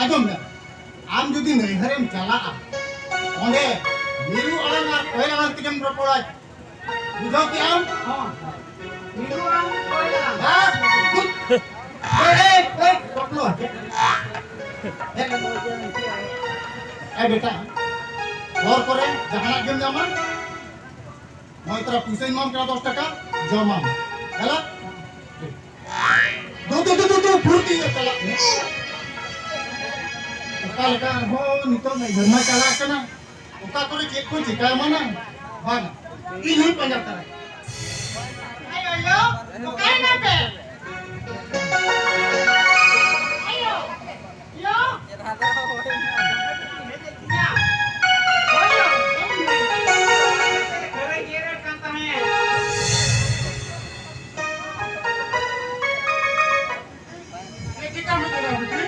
ᱟᱸᱡᱚᱢ ᱢᱮ᱾ ᱟᱢ ᱡᱩᱫᱤ ᱱᱟᱹᱭᱦᱟᱹᱨᱮᱢ ᱪᱟᱞᱟᱜᱼᱟ, ᱚᱸᱰᱮ ᱢᱤᱨᱩ ᱟᱲᱟᱝ ᱟᱨ ᱠᱚᱭᱮᱞ ᱟᱲᱟᱝ ᱛᱮᱜᱮᱢ ᱨᱚᱯᱚᱲᱟ᱾ ᱵᱩᱡᱷᱟᱹᱣ ᱠᱮᱜ ᱟᱢ? ᱦᱚᱸ᱾ ᱢᱤᱨᱩ ᱟᱲᱟᱝ, ᱠᱚᱭᱮᱞ ᱟᱲᱟᱝ᱾ ᱦᱮᱸ? ᱮᱭ, ᱮᱭ, ᱮᱭ, ᱵᱟᱯᱞᱟ᱾ ᱮᱭ ᱵᱮᱴᱟ, ᱦᱚᱨ ᱠᱚᱨᱮ ᱡᱟᱦᱟᱱᱟᱜ ᱜᱮᱢ ᱧᱟᱢᱟ, ᱱᱚᱜᱼᱚᱭ ᱛᱚᱨᱟ ᱯᱩᱭᱥᱟᱹᱧ ᱮᱢᱟᱢ ᱠᱟᱱᱟ ᱫᱚᱥ ᱴᱟᱠᱟ, ᱡᱚᱢᱟᱢ᱾ ᱦᱮᱞᱟ? ᱫᱩ, ᱫᱩ, ᱫᱩ, ᱫᱩ, ᱫᱩ, ᱯᱷᱩᱨᱛᱤ ᱧᱚᱜ ᱪᱟᱞᱟᱜ ᱢᱮ᱾ ᱚᱠᱟ ᱞᱮᱠᱟ ᱟᱨᱦᱚᱸ ᱱᱤᱛᱚᱜ ᱢᱤᱫ ᱥᱮᱨᱢᱟ ᱪᱟᱞᱟᱜ ᱠᱟᱱᱟ, ᱚᱠᱟ ᱠᱚᱨᱮ ᱪᱮᱫ ᱠᱚ ᱪᱤᱠᱟᱹ ᱮᱢᱟᱱᱟ? ᱵᱟᱝ, ᱤᱧ ᱦᱚᱸᱧ ᱯᱟᱸᱡᱟ ᱛᱟᱨᱟ᱾ ᱟᱭᱳ, ᱟᱭᱳ, ᱚᱠᱟᱭᱮᱱᱟ ᱯᱮ? ᱟᱭᱳ, ᱟᱭᱳ᱾ ᱪᱮᱦᱨᱟ ᱫᱚ ᱦᱳᱭ ᱱᱟ᱾ ᱦᱳᱭ ᱱᱟ᱾ ᱦᱳᱭ ᱱᱟ᱾ ᱦᱳᱭ ᱱᱟ᱾ ᱦᱳᱭ ᱱᱟ᱾ ᱪᱮᱫ ᱪᱤᱠᱟᱹ ᱢᱮ ᱠᱟᱱᱟ ᱵᱤᱴᱤ?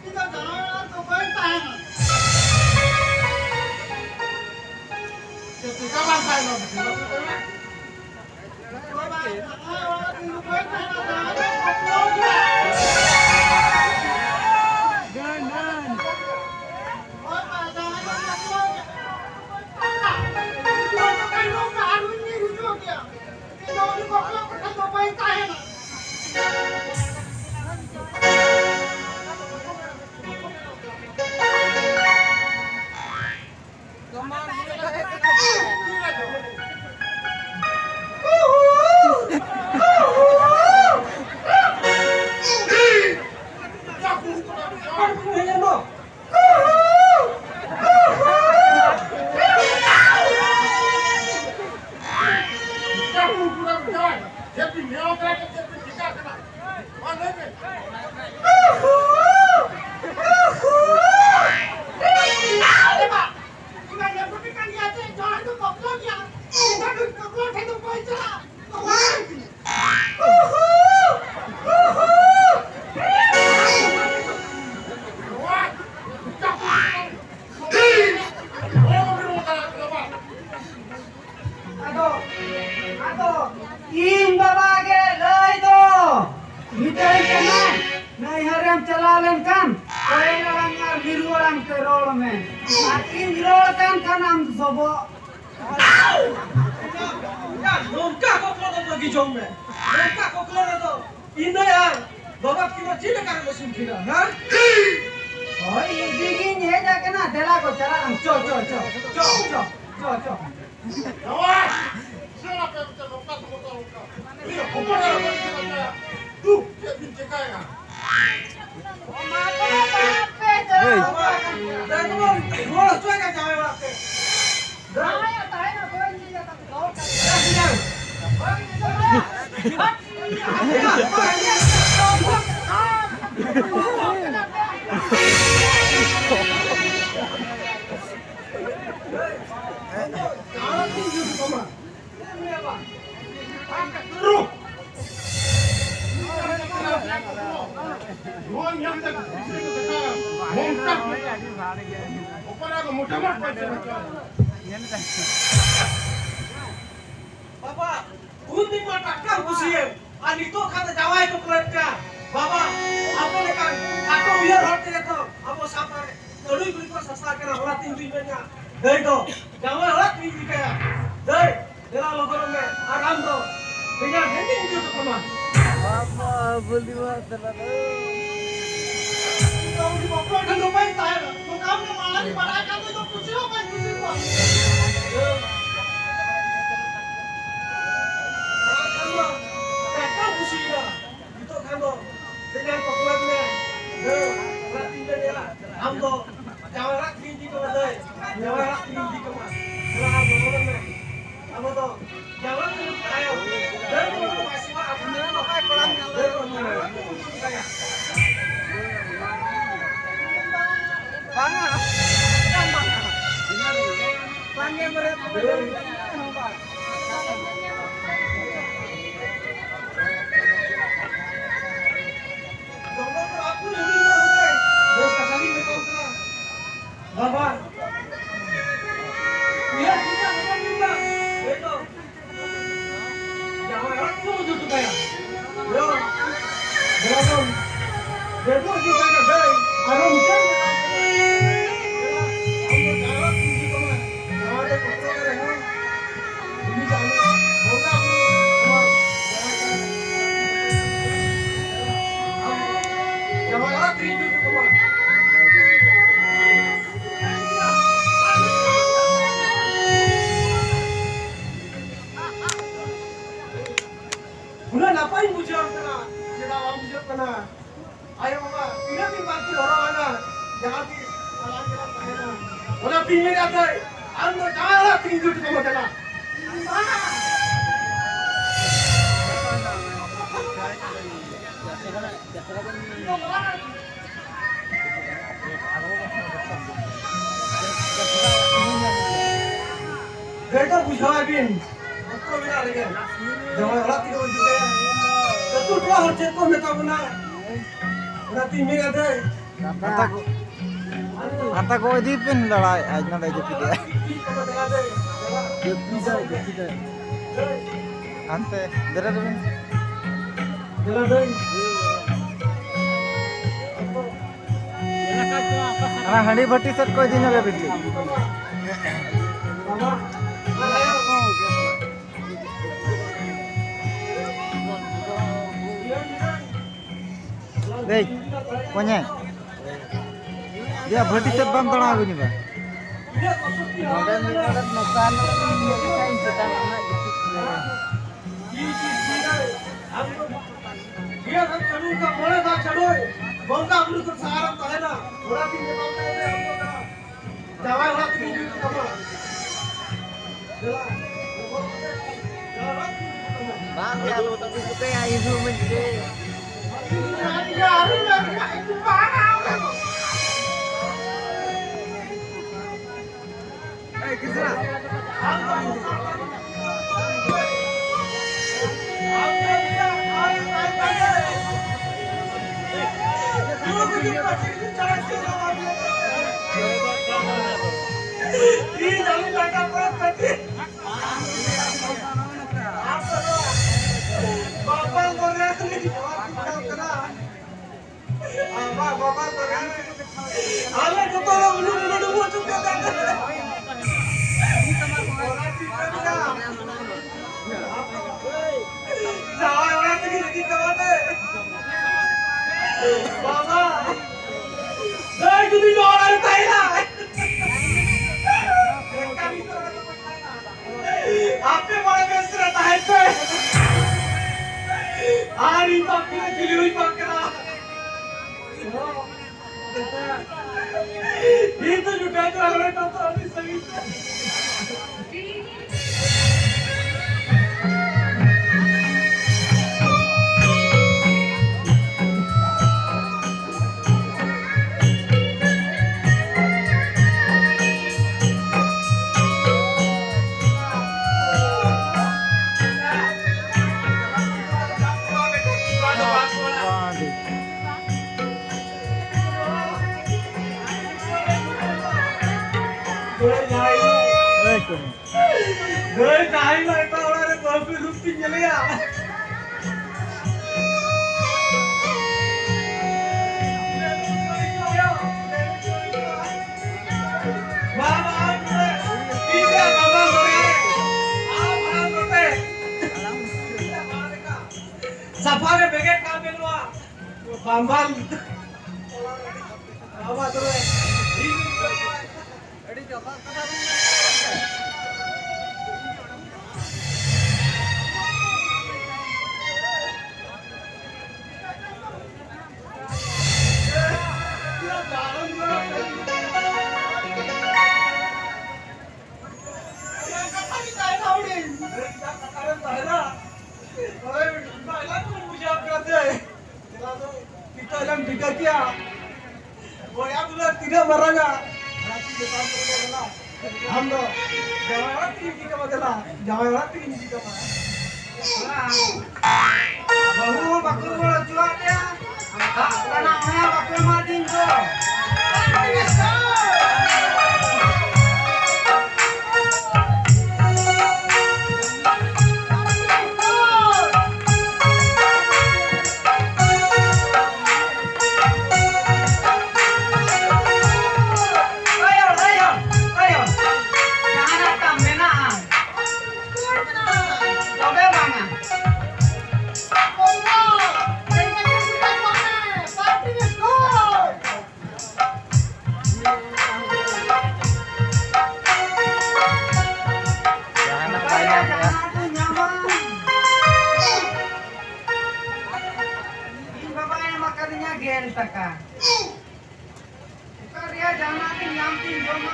ᱤᱧ ᱫᱚ ᱡᱟᱱᱣᱟᱨ ᱫᱚ ᱵᱟᱹᱧ ᱛᱟᱦᱮᱱᱟ᱾ ᱪᱮᱫ ᱪᱤᱠᱟᱹ ᱵᱟᱝ ᱛᱟᱦᱮᱱᱟ ᱵᱤᱴᱤ? ᱵᱟᱹᱧ ᱛᱟᱦᱮᱱᱟ᱾ ᱟᱫᱚ, ᱟᱫᱚ ᱤᱧ ᱵᱟᱵᱟ ᱜᱮ ᱞᱟᱹᱭ ᱫᱚ ᱢᱤᱛᱟᱹᱧ ᱠᱟᱱᱟᱭ, ᱱᱟᱹᱭᱦᱟᱹᱨᱮᱢ ᱪᱟᱞᱟᱣ ᱞᱮᱱᱠᱷᱟᱱ ᱯᱟᱹᱦᱤᱞ ᱟᱲᱟᱝ ᱟᱨ ᱢᱤᱨᱩ ᱟᱲᱟᱝ ᱛᱮ ᱨᱚᱲ ᱢᱮ᱾ ᱟᱨ ᱤᱧ ᱨᱚᱲ ᱠᱟᱱ ᱠᱷᱟᱱ ᱟᱢ ᱥᱚᱵᱚᱜ᱾ ᱭᱟ, ᱱᱚᱝᱠᱟ ᱠᱚᱠᱚ ᱫᱚ ᱵᱟᱹᱜᱤ ᱡᱚᱝ ᱢᱮ᱾ ᱱᱚᱝᱠᱟ ᱠᱚᱠᱚ ᱨᱮᱫᱚ ᱤᱧ ᱫᱚ ᱟᱨ ᱵᱟᱵᱟ ᱠᱤᱱ ᱫᱚ ᱪᱮᱫ ᱞᱮᱠᱟ ᱨᱮᱞᱮ ᱥᱩᱨ ᱠᱤᱱᱟ, ᱦᱮᱸ? ᱦᱳᱭ, ᱤᱫᱤ ᱜᱤᱧ ᱦᱮᱡ ᱟᱠᱟᱱᱟ᱾ ᱫᱮᱞᱟ ᱠᱚ ᱪᱟᱞᱟᱜ ᱟᱢ᱾ ᱪᱚ, ᱪᱚ, ᱪᱚ, ᱪᱚ, ᱪᱚ, ᱪᱚ, ᱪᱚ᱾ ᱡᱟᱶᱟᱭ! ᱥᱮᱬᱟ ᱯᱮ ᱢᱮᱱᱛᱮ ᱱᱚᱝᱠᱟ ᱫᱚ ᱵᱟᱠᱚ ᱱᱚᱝᱠᱟ᱾ ᱩᱱᱤ ᱦᱚᱯᱚᱱ ᱮᱨᱟ ᱵᱟᱹᱧ ᱪᱟᱞᱟᱜ ᱠᱟᱱᱟ᱾ ᱫᱩ, ᱪᱮᱫ ᱵᱤᱱ ᱪᱮᱠᱟᱭᱟ? ᱵᱟᱵᱟ, ᱫᱟᱹᱭ ᱛᱟᱠᱚ ᱨᱩᱣᱟᱹᱲ ᱦᱚᱪᱚᱭᱮ ᱠᱟᱱ ᱡᱟᱶᱟᱭ ᱚᱲᱟᱜ ᱛᱮ᱾ ᱫᱟᱹᱭ᱾ ᱱᱚᱣᱟ ᱧᱮᱞ ᱛᱮ ᱠᱩᱥᱤ ᱠᱚ ᱫᱮᱠᱷᱟᱣᱟ᱾ ᱢᱚᱢᱛᱟ ᱚᱠᱟᱨᱮ ᱟᱫᱚ ᱢᱚᱴᱟᱢᱩᱴᱤ ᱯᱟᱸᱪ ᱦᱟᱡᱟᱨ ᱴᱟᱠᱟ᱾ ᱵᱟᱵᱟ, ᱩᱱ ᱫᱤᱱ ᱢᱟ ᱴᱟᱠᱟ ᱠᱩᱥᱤᱭᱮᱱ, ᱟᱨ ᱱᱤᱛᱚᱜ ᱠᱷᱟᱱ ᱫᱚ ᱡᱟᱶᱟᱭ ᱠᱚ ᱠᱚᱭᱮᱫ ᱠᱟᱱ᱾ ᱵᱟᱵᱟ, ᱟᱯᱮ ᱞᱮᱠᱟᱱ ᱠᱷᱟᱴᱚ ᱩᱭᱦᱟᱹᱨ ᱦᱚᱲ ᱛᱮᱜᱮ ᱛᱚ ᱟᱵᱚ ᱥᱟᱶᱛᱟ ᱨᱮ ᱟᱹᱰᱤ ᱜᱷᱩᱲᱤ ᱠᱚ ᱥᱟᱥᱛᱟ ᱠᱟᱱᱟ᱾ ᱚᱱᱟᱛᱮ ᱤᱧ ᱫᱩᱧ ᱢᱮᱱᱟ, ᱫᱟᱹᱭ ᱫᱚ ᱡᱟᱶᱟᱭ ᱚᱲᱟᱜ ᱛᱮᱧ ᱤᱫᱤ ᱠᱟᱭᱟ᱾ ᱫᱟᱹᱭ, ᱫᱮᱞᱟ ᱞᱚᱜᱚᱱᱚᱜ ᱢᱮ, ᱟᱨ ᱟᱢ ᱫᱚ ᱵᱮᱸᱜᱟᱲ ᱵᱷᱮᱱᱰᱤᱧ ᱤᱫᱤ ᱦᱚᱴᱚ ᱠᱟᱢᱟ᱾ ᱵᱟᱵᱟ, ᱵᱷᱟᱹᱞᱤ ᱢᱟ ᱫᱮᱞᱟ ᱫᱚ᱾ ᱤᱧ ᱫᱚ ᱩᱱᱤ ᱵᱟᱯᱞᱟ ᱴᱷᱮᱱ ᱫᱚ ᱵᱟᱹᱧ ᱛᱟᱦᱮᱱᱟ᱾ ᱱᱚᱝᱠᱟ ᱟᱢ ᱫᱚ ᱢᱟᱲᱟᱝ ᱤᱧ ᱵᱟᱲᱟᱭ ᱠᱷᱟᱱ ᱫᱚ ᱤᱧ ᱫᱚ ᱠᱩᱥᱤ ᱦᱚᱸ ᱵᱟᱹᱧ ᱠᱩᱥᱤ ᱠᱚᱜᱼᱟ᱾ ᱢᱟᱲᱟᱝ ᱠᱷᱟᱱ ᱢᱟ ᱠᱟᱴᱟ ᱠᱩᱥᱤᱭᱮᱱᱟ᱾ ᱱᱤᱛᱚᱜ ᱠᱷᱟᱱ ᱫᱚ ᱛᱮᱧᱟᱝ ᱠᱚ ᱠᱚᱭᱮ ᱢᱮᱭᱟ᱾ ᱦᱮᱸ, ᱚᱱᱟ ᱛᱤᱧ ᱞᱟᱹᱭᱟ, ᱟᱢ ᱫᱚ ᱡᱟᱶᱟᱭ ᱚᱲᱟᱜ ᱛᱮᱜᱮᱧ ᱤᱫᱤ ᱠᱟᱢᱟ ᱫᱟᱹᱭ, ᱡᱟᱶᱟᱭ ᱚᱲᱟᱜ ᱛᱮᱜᱮᱧ ᱤᱫᱤ ᱠᱟᱢᱟ᱾ ᱪᱟᱞᱟᱣ ᱵᱚᱞᱚᱱ ᱢᱮ᱾ ᱟᱵᱚ ᱫᱚ ᱡᱟᱶᱟᱭ ᱛᱮ ᱛᱟᱭᱚᱢ᱾ ᱫᱟᱹᱭ ᱠᱚ ᱵᱟᱭ ᱥᱚᱵᱷᱟ, ᱟᱵᱚ ᱫᱚ ᱱᱟᱯᱟᱭ ᱠᱚᱲᱟ ᱢᱮᱱᱟᱜ ᱫᱟᱹᱭ ᱠᱚ ᱵᱚᱱ ᱪᱤᱠᱟᱹᱭᱟ? ᱵᱟᱝᱟ, ᱵᱟᱝᱟ᱾ ᱵᱟᱝᱜᱮ ᱵᱟᱨᱭᱟ ᱠᱚ ᱫᱟᱹᱭ᱾ ᱵᱟᱵᱟ, ᱩᱭᱦᱟᱹᱨ ᱪᱤᱱᱛᱟᱹ ᱵᱟᱵᱟ ᱪᱤᱱᱛᱟᱹ, ᱦᱳᱭᱛᱳ᱾ ᱟᱨᱚ ᱢᱩᱪᱟᱹᱫ ᱨᱮ ᱟᱢ ᱫᱚ ᱡᱟᱦᱟᱸ ᱛᱤᱥ ᱜᱮ ᱛᱟᱢᱟ, ᱡᱟᱦᱟᱸ ᱨᱮ ᱠᱚᱥᱴᱚ ᱨᱮ ᱨᱮᱦᱚᱸ, ᱩᱱᱤ ᱫᱚ ᱟᱢ ᱵᱚᱸᱜᱟ ᱵᱩᱨᱩ ᱟᱢᱟᱜ ᱡᱟᱦᱟᱸ ᱠᱟᱱᱟ, ᱟᱢ ᱡᱟᱶᱟᱭ ᱚᱲᱟᱜ ᱛᱮ ᱦᱤᱡᱩᱜ ᱛᱟᱢᱟ᱾ ᱩᱱᱟᱹᱜ ᱱᱟᱯᱟᱭᱤᱧ ᱵᱩᱡᱷᱟᱹᱣ ᱠᱟᱱᱟ, ᱪᱮᱫᱟᱜ ᱵᱟᱢ ᱵᱩᱡᱷᱟᱹᱣ ᱠᱟᱱᱟ? ᱟᱭᱳ ᱵᱟᱵᱟ ᱛᱤᱱᱟᱹᱜ ᱫᱤᱱ ᱵᱟᱝ ᱠᱤᱱ ᱦᱚᱨᱚᱜ ᱟᱱᱟ, ᱡᱟᱦᱟᱸ ᱛᱤᱥ ᱟᱞᱟᱝ ᱜᱮᱞᱟᱝ ᱛᱟᱦᱮᱱᱟ᱾ ᱚᱱᱟ ᱛᱤᱧ ᱢᱮᱱᱮᱫ ᱛᱟᱦᱮᱸ, ᱟᱢ ᱫᱚ ᱡᱟᱶᱟᱭ ᱚᱲᱟᱜ ᱛᱮᱜᱮᱧ ᱤᱫᱤ ᱦᱚᱴᱚ ᱠᱟᱢᱟ, ᱪᱟᱞᱟᱜ᱾ ᱵᱮᱴᱟ ᱵᱩᱡᱷᱟᱹᱣ ᱟᱹᱵᱤᱱ, ᱚᱠᱛᱚ ᱢᱮᱱᱟᱜ ᱨᱮᱜᱮ ᱡᱟᱶᱟᱭ ᱚᱲᱟᱜ ᱛᱮᱜᱮ ᱵᱚᱱ ᱡᱩᱛᱮᱭᱟ᱾ ᱟᱹᱛᱩ ᱴᱚᱞᱟ ᱦᱚᱲ ᱪᱮᱫ ᱠᱚ ᱢᱮᱛᱟ ᱵᱚᱱᱟ, ᱚᱱᱟᱛᱤᱧ ᱢᱮᱱᱮᱫ ᱫᱟᱹᱧ᱾ ᱦᱟᱱᱛᱮ ᱠᱚ, ᱦᱟᱱᱛᱮ ᱠᱚ ᱤᱫᱤ ᱯᱮᱱ ᱞᱟᱲᱟᱭᱮᱫᱼᱟ, ᱱᱚᱰᱮ ᱡᱟᱹᱯᱤᱫᱮᱜᱼᱟ᱾ ᱡᱟᱹᱯᱤᱫᱟᱭ, ᱡᱟᱹᱯᱤᱫᱟᱭ᱾ ᱦᱟᱱᱛᱮ ᱫᱮᱨᱮ ᱨᱮᱵᱮᱱ᱾ ᱚᱱᱟ ᱦᱟᱺᱰᱤ ᱵᱷᱟᱹᱴᱤ ᱥᱮᱫ ᱠᱚ ᱤᱫᱤ ᱧᱚᱜ ᱵᱤᱱ᱾ ᱫᱮᱡ, ᱠᱚᱧᱮ᱾ ᱫᱮᱭᱟ, ᱵᱷᱟᱹᱴᱤ ᱥᱮᱫ ᱵᱟᱢ ᱫᱟᱬᱟ ᱟᱹᱜᱩ ᱧᱚᱜᱟ? ᱱᱚᱰᱮ ᱢᱤᱫ ᱦᱚᱲᱮ ᱱᱚᱝᱠᱟ ᱧᱚᱜ ᱤᱧ ᱧᱮᱞ ᱠᱷᱟᱱ ᱪᱮᱛᱟᱱ ᱠᱷᱚᱱᱟᱜ ᱜᱤᱛᱤᱡ ᱠᱟᱱᱟᱭ᱾ ᱵᱚᱸᱜᱟ ᱵᱩᱨᱩ ᱠᱚ ᱥᱟᱦᱟᱨᱮᱢ ᱛᱟᱦᱮᱱᱟ, ᱚᱱᱟ ᱛᱤᱧ ᱢᱮᱛᱟᱢ ᱠᱟᱱᱟ, ᱡᱟᱶᱟᱭ ᱚᱲᱟᱜ ᱛᱮᱜᱮ ᱦᱤᱡᱩᱜ ᱛᱟᱢᱟ᱾ ᱵᱟᱝ ᱜᱮ, ᱟᱞᱚ ᱛᱟᱹᱯᱤᱥ ᱠᱟᱛᱮ ᱟᱭ ᱦᱤᱡᱩᱜ ᱢᱮ ᱡᱮ᱾ ᱟᱞᱮ ᱡᱚᱛᱚ ᱦᱚᱲ ᱩᱞᱩ ᱩᱞᱩ ᱰᱩᱵᱩᱡ ᱪᱩᱯᱮ ᱛᱟᱦᱮᱸ ᱠᱟᱱᱟ᱾ ᱚᱱᱟ ᱪᱤᱱᱛᱟᱹ ᱢᱮᱱᱟᱜᱼᱟ᱾ ᱡᱟᱶᱟᱭ ᱚᱲᱟᱜ ᱛᱮᱜᱮ ᱤᱫᱤ ᱠᱟᱣᱟ ᱛᱮ᱾ ᱵᱟᱵᱟ, ᱫᱟᱹᱭ ᱡᱩᱫᱤ ᱱᱚᱣᱟ ᱚᱲᱟᱜ ᱨᱮ ᱛᱟᱦᱮᱱᱟ᱾ ᱟᱯᱮ ᱢᱚᱬᱮ ᱵᱮᱥ ᱨᱮ ᱛᱟᱦᱮᱱ ᱯᱮ᱾ ᱟᱨ ᱤᱧ ᱵᱟᱯᱮ ᱪᱤᱞᱤ ᱦᱩᱭ ᱵᱟᱝ ᱠᱟᱱᱟ᱾ ᱤᱧ ᱫᱚ ᱡᱩᱴᱟᱹ ᱪᱟᱞᱟᱣ ᱞᱮᱱᱟ ᱛᱚ ᱟᱹᱰᱤ ᱥᱟᱺᱜᱤᱧ ᱛᱮ᱾ ᱜᱟᱹᱭ ᱛᱟᱦᱮᱸᱭᱮᱱᱟ ᱮᱴᱟᱜ ᱚᱲᱟᱜ ᱨᱮ, ᱵᱟᱹᱦᱩ ᱠᱚ ᱫᱩᱠ ᱛᱤᱧ ᱧᱮᱞᱮᱭᱟ᱾ ᱵᱟᱝ, ᱵᱟᱝ, ᱤᱧ ᱫᱚ ᱵᱟᱵᱟ ᱥᱚᱨᱮ, ᱟᱢ ᱦᱟᱲᱟᱢ ᱱᱚᱛᱮ᱾ ᱥᱟᱯᱷᱟ ᱨᱮ ᱵᱮᱜᱮᱫ ᱠᱟᱜ ᱢᱮ ᱱᱚᱣᱟ᱾ ᱵᱟᱝ, ᱵᱟᱝ᱾ ᱵᱟᱵᱟ ᱛᱚᱵᱮ᱾ ᱴᱷᱤᱠᱟᱹ ᱠᱮᱭᱟ᱾ ᱵᱚᱭᱦᱟ ᱫᱩᱞᱟᱹᱲ ᱛᱤᱱᱟᱹᱜ ᱢᱟᱨᱟᱝᱟ᱾ ᱟᱢ ᱫᱚ ᱡᱟᱶᱟᱭ ᱚᱲᱟᱜ ᱛᱮᱜᱮᱢ ᱪᱤᱠᱟᱹᱣᱟ, ᱫᱮᱞᱟ, ᱡᱟᱶᱟᱭ ᱚᱲᱟᱜ ᱛᱮᱜᱮᱢ ᱪᱤᱠᱟᱹᱣᱟ᱾ ᱵᱟᱹᱦᱩ ᱵᱟᱠᱚ ᱨᱩᱣᱟᱹᱲ ᱦᱚᱪᱚᱣᱟᱜ ᱯᱮᱭᱟ᱾ ᱫᱟᱜ ᱠᱟᱱᱟ ᱚᱱᱟ ᱵᱟᱠᱚ ᱮᱢᱟ ᱫᱤᱧ ᱫᱚ᱾ ᱜᱮᱞ ᱴᱟᱠᱟ᱾ ᱚᱠᱟ ᱨᱮᱭᱟᱜ ᱡᱟᱦᱟᱱᱟᱜ ᱜᱮ ᱧᱟᱢ ᱛᱤᱧ ᱡᱚᱢᱟ᱾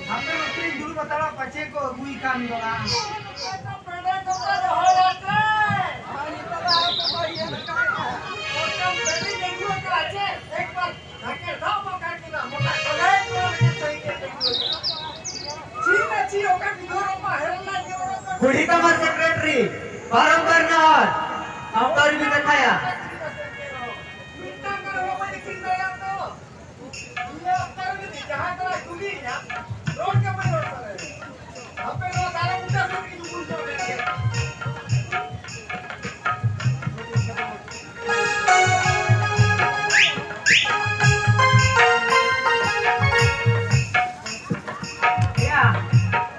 ᱦᱟᱯᱮ ᱱᱚᱛᱮᱧ ᱫᱩᱲᱩᱵ ᱦᱟᱛᱟᱲᱟ, ᱯᱟᱪᱮ ᱠᱚ ᱟᱹᱜᱩᱭ ᱠᱟᱱ ᱫᱚ ᱱᱟᱝ᱾ ᱵᱩᱲᱦᱤ ᱛᱟᱢᱟ ᱥᱮᱠᱨᱮᱴᱟᱨᱤ, ᱵᱟᱨᱚᱢᱵᱟᱨ ᱱᱟᱣᱟ ᱥᱟᱶᱛᱟ ᱨᱮᱵᱤᱱ ᱠᱟᱛᱷᱟᱭᱟ᱾ ᱭᱟ,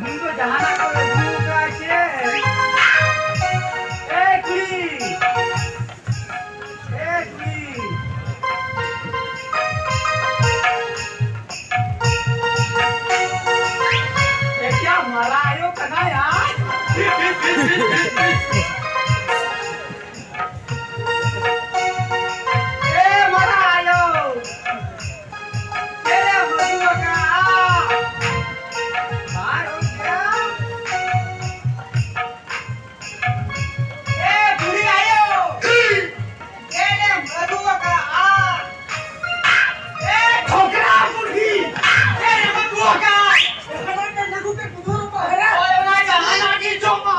ᱱᱩᱭ ᱫᱚ ᱡᱟᱦᱟᱱᱟᱜ ᱠᱚ ᱟᱹᱜᱩ ᱟᱠᱟᱫ ᱪᱮ? ᱮ ᱠᱩᱲᱤ! ᱮ ᱠᱩᱲᱤ! ᱮ ᱠᱭᱟ ᱢᱟᱨᱟ ᱟᱭᱳ ᱠᱟᱱᱟᱭ ᱟᱡ? ᱮ ᱢᱟᱨᱟ ᱟᱭᱳ! ᱪᱮᱫ ᱮᱢ ᱟᱹᱜᱩ ᱟᱠᱟᱫᱼᱟ? ᱵᱟᱝ ᱦᱩᱭᱩᱜ ᱜᱮᱭᱟ᱾ ᱮ ᱵᱩᱲᱦᱤ ᱟᱭᱳ! ᱪᱮᱫ ᱮᱢ ᱟᱹᱜᱩ ᱟᱠᱟᱫᱼᱟ? ᱮ ᱰᱷᱚᱠᱨᱟ ᱵᱩᱲᱦᱤ! ᱪᱮᱫ ᱮᱢ ᱟᱹᱜᱩ ᱟᱠᱟᱫᱼᱟ? ᱚᱱᱟ ᱡᱟᱦᱟᱱᱟᱜ ᱜᱮ ᱡᱚᱢᱟ᱾